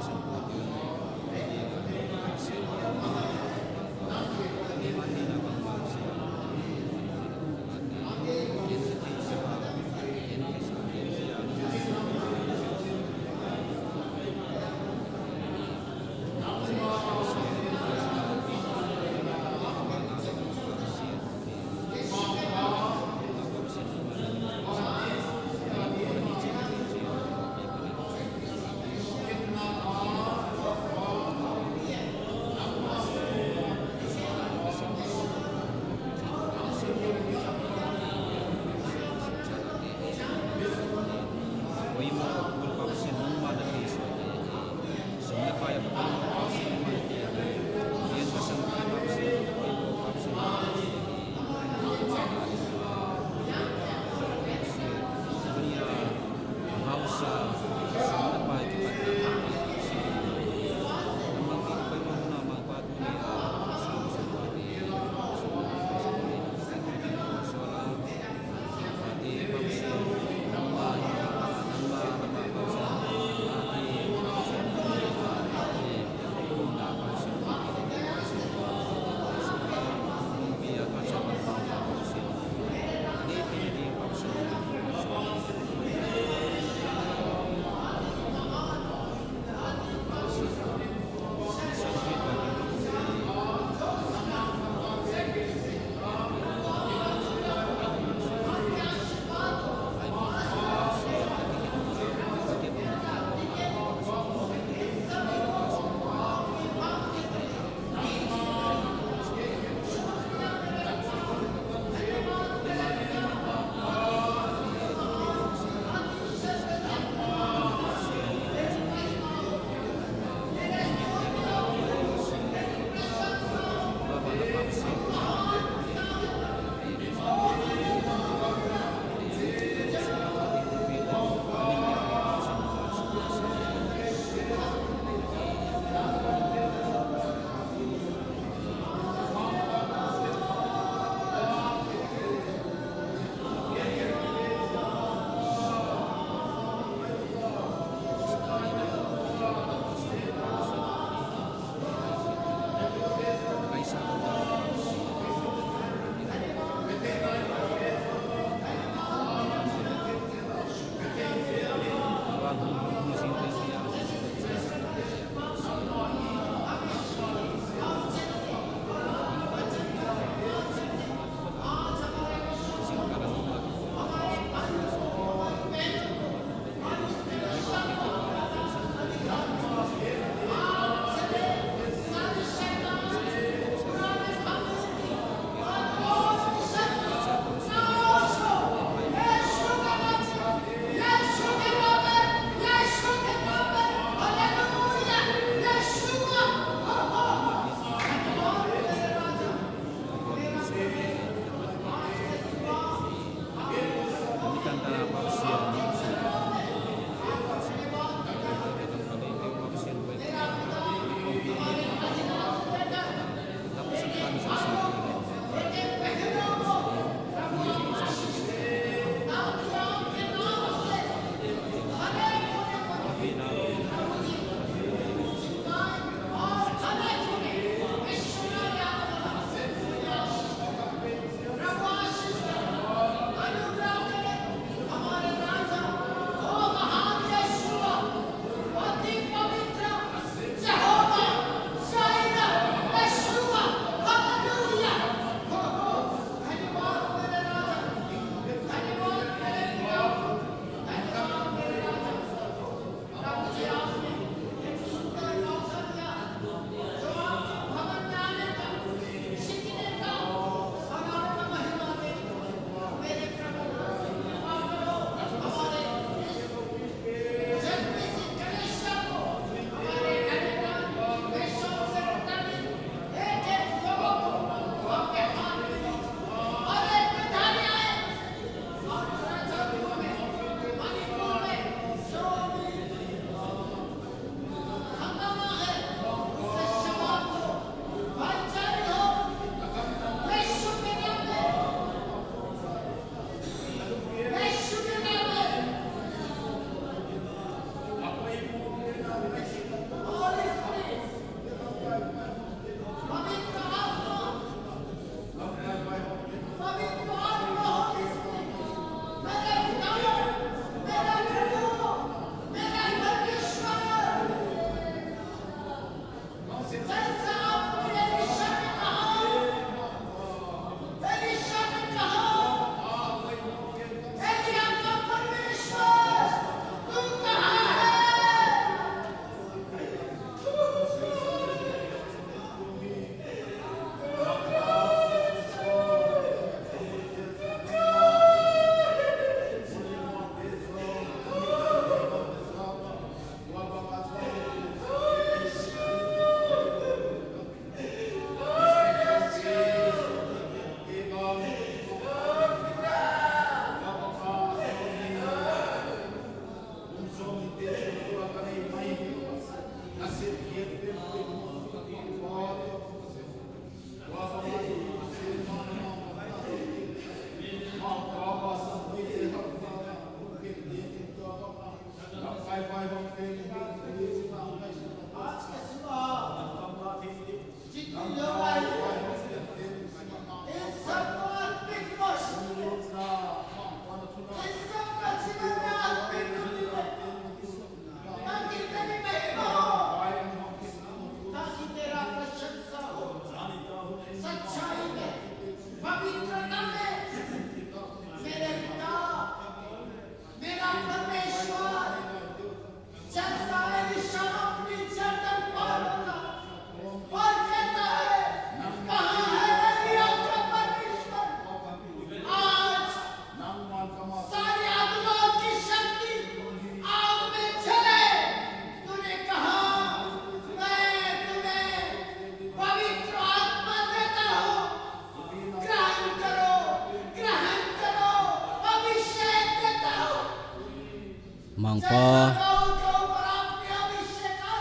Mangpa,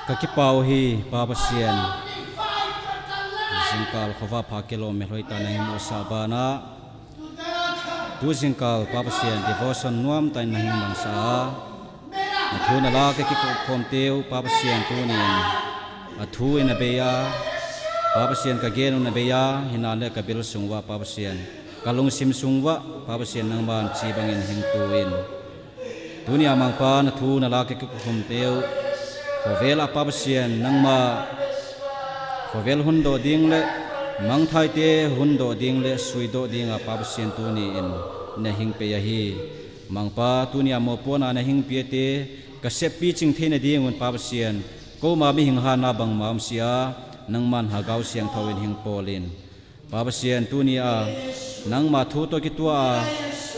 ka kipau hi Pa Pasian. Zingkal khuava pha kilawm melhoih ta na hing muhsah banah, tu zingkal Pa Pasian devotion nuam ta in na hing mangsa a, na thu na la ka kikhopkhawmte uh Pa Pasian tuni in a thu in a bei a, Pa Pasian ka gen uh na bei a, hinanle ka bil sung uah Pa Pasian, ka lungsim sung uah Pa Pasian nangman ci bangin hing tu in. Tuni a Mangpa na thu na la ka kikhopkhawmte uh khovel ah Pa Pasian nangma khovel hun dawh ding le mangthaite hun dawh ding le sui dawh ding a Pa Pasian tuni in na hing pei ahi. Mangpa tuni a mawpuan a na hing piate ka sep picing thei nading un Pa Pasian, koma mihing hanna bangmah om sia, nangman Hagau Siangtho in hing pawl in. Pa Pasian tuni a nangma thu tawh kituah a,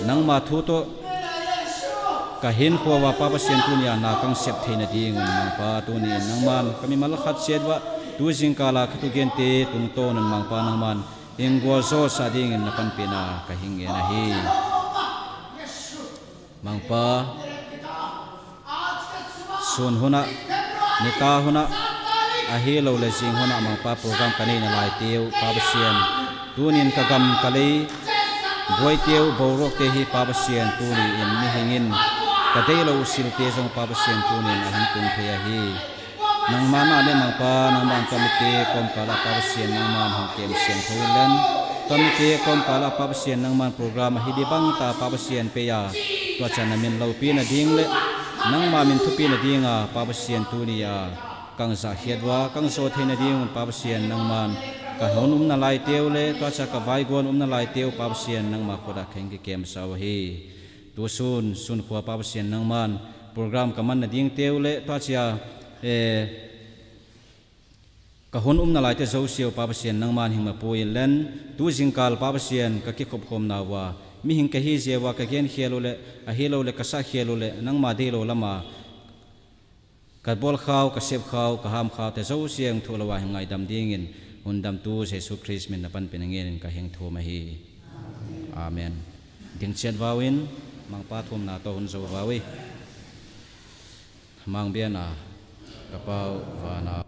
nangma thu tawh ka hinkhua uah Pa Pasian tuni a na kang sep thei nading un Mangpa tuni in nangman ka mimal khat siat uah tu zingkal a ka thugente tungtawn un Mangpa nangman hing gualzawhsah dingin na panpihna ka hing ngen ahi. Mangpa, sun hunah, nita hunah, ahi lo le zing hunah Mangpa program ka neihna laite uh Pa Pasian, tunin ka gam ka lei buaite uh boruakte hi Pa Pasian, tuni in mihing in ka deih lo uh silte zong Pa Pasian tunin a hong tung thei ahi. Nangman ah le Mangpa, nangman tua mite kawmkal ah Pa Pasian nangman hong kem siangtho in len. Tua mite kawmkal ah Pa Pasian nangman program ahi dih bangta Pa Pasian pei a, tua ciang na min lopi nading le nangma min thupi nading a Pa Pasian tuni a kang zahkhiat uh a kang zaw thei nading un Pa Pasian nangman ka hun umna laite uh le tua ciang ka vaiguan umna laite uh Pa Pasian nangma khut ah ka hing kikem sa uh hi. Tusun sunkhua Pa Pasian nangman program ka man nadingte uh le tua ciang, eh, ka hun umna laite zosia uh Pa Pasian nangman hing mapui in len. Tu zingkal Pa Pasian ka kikhopkhawmna uh a mihing ka hi zia uh a ka genkhial uh le ahi lo le ka sahkhial uh le nangma deih lo lama ka bawlkhau, ka sepkhau, ka hamkhaute zosia hong thuh lo a hing ngaidam dingin Hundamtu Jesu Khrist min na panpih na ngenin ka hing thum ahi. Amen. Dingciat vau in Mangpa thumna tawh hun zo vau hi. Mangbiana ka Pa uh vana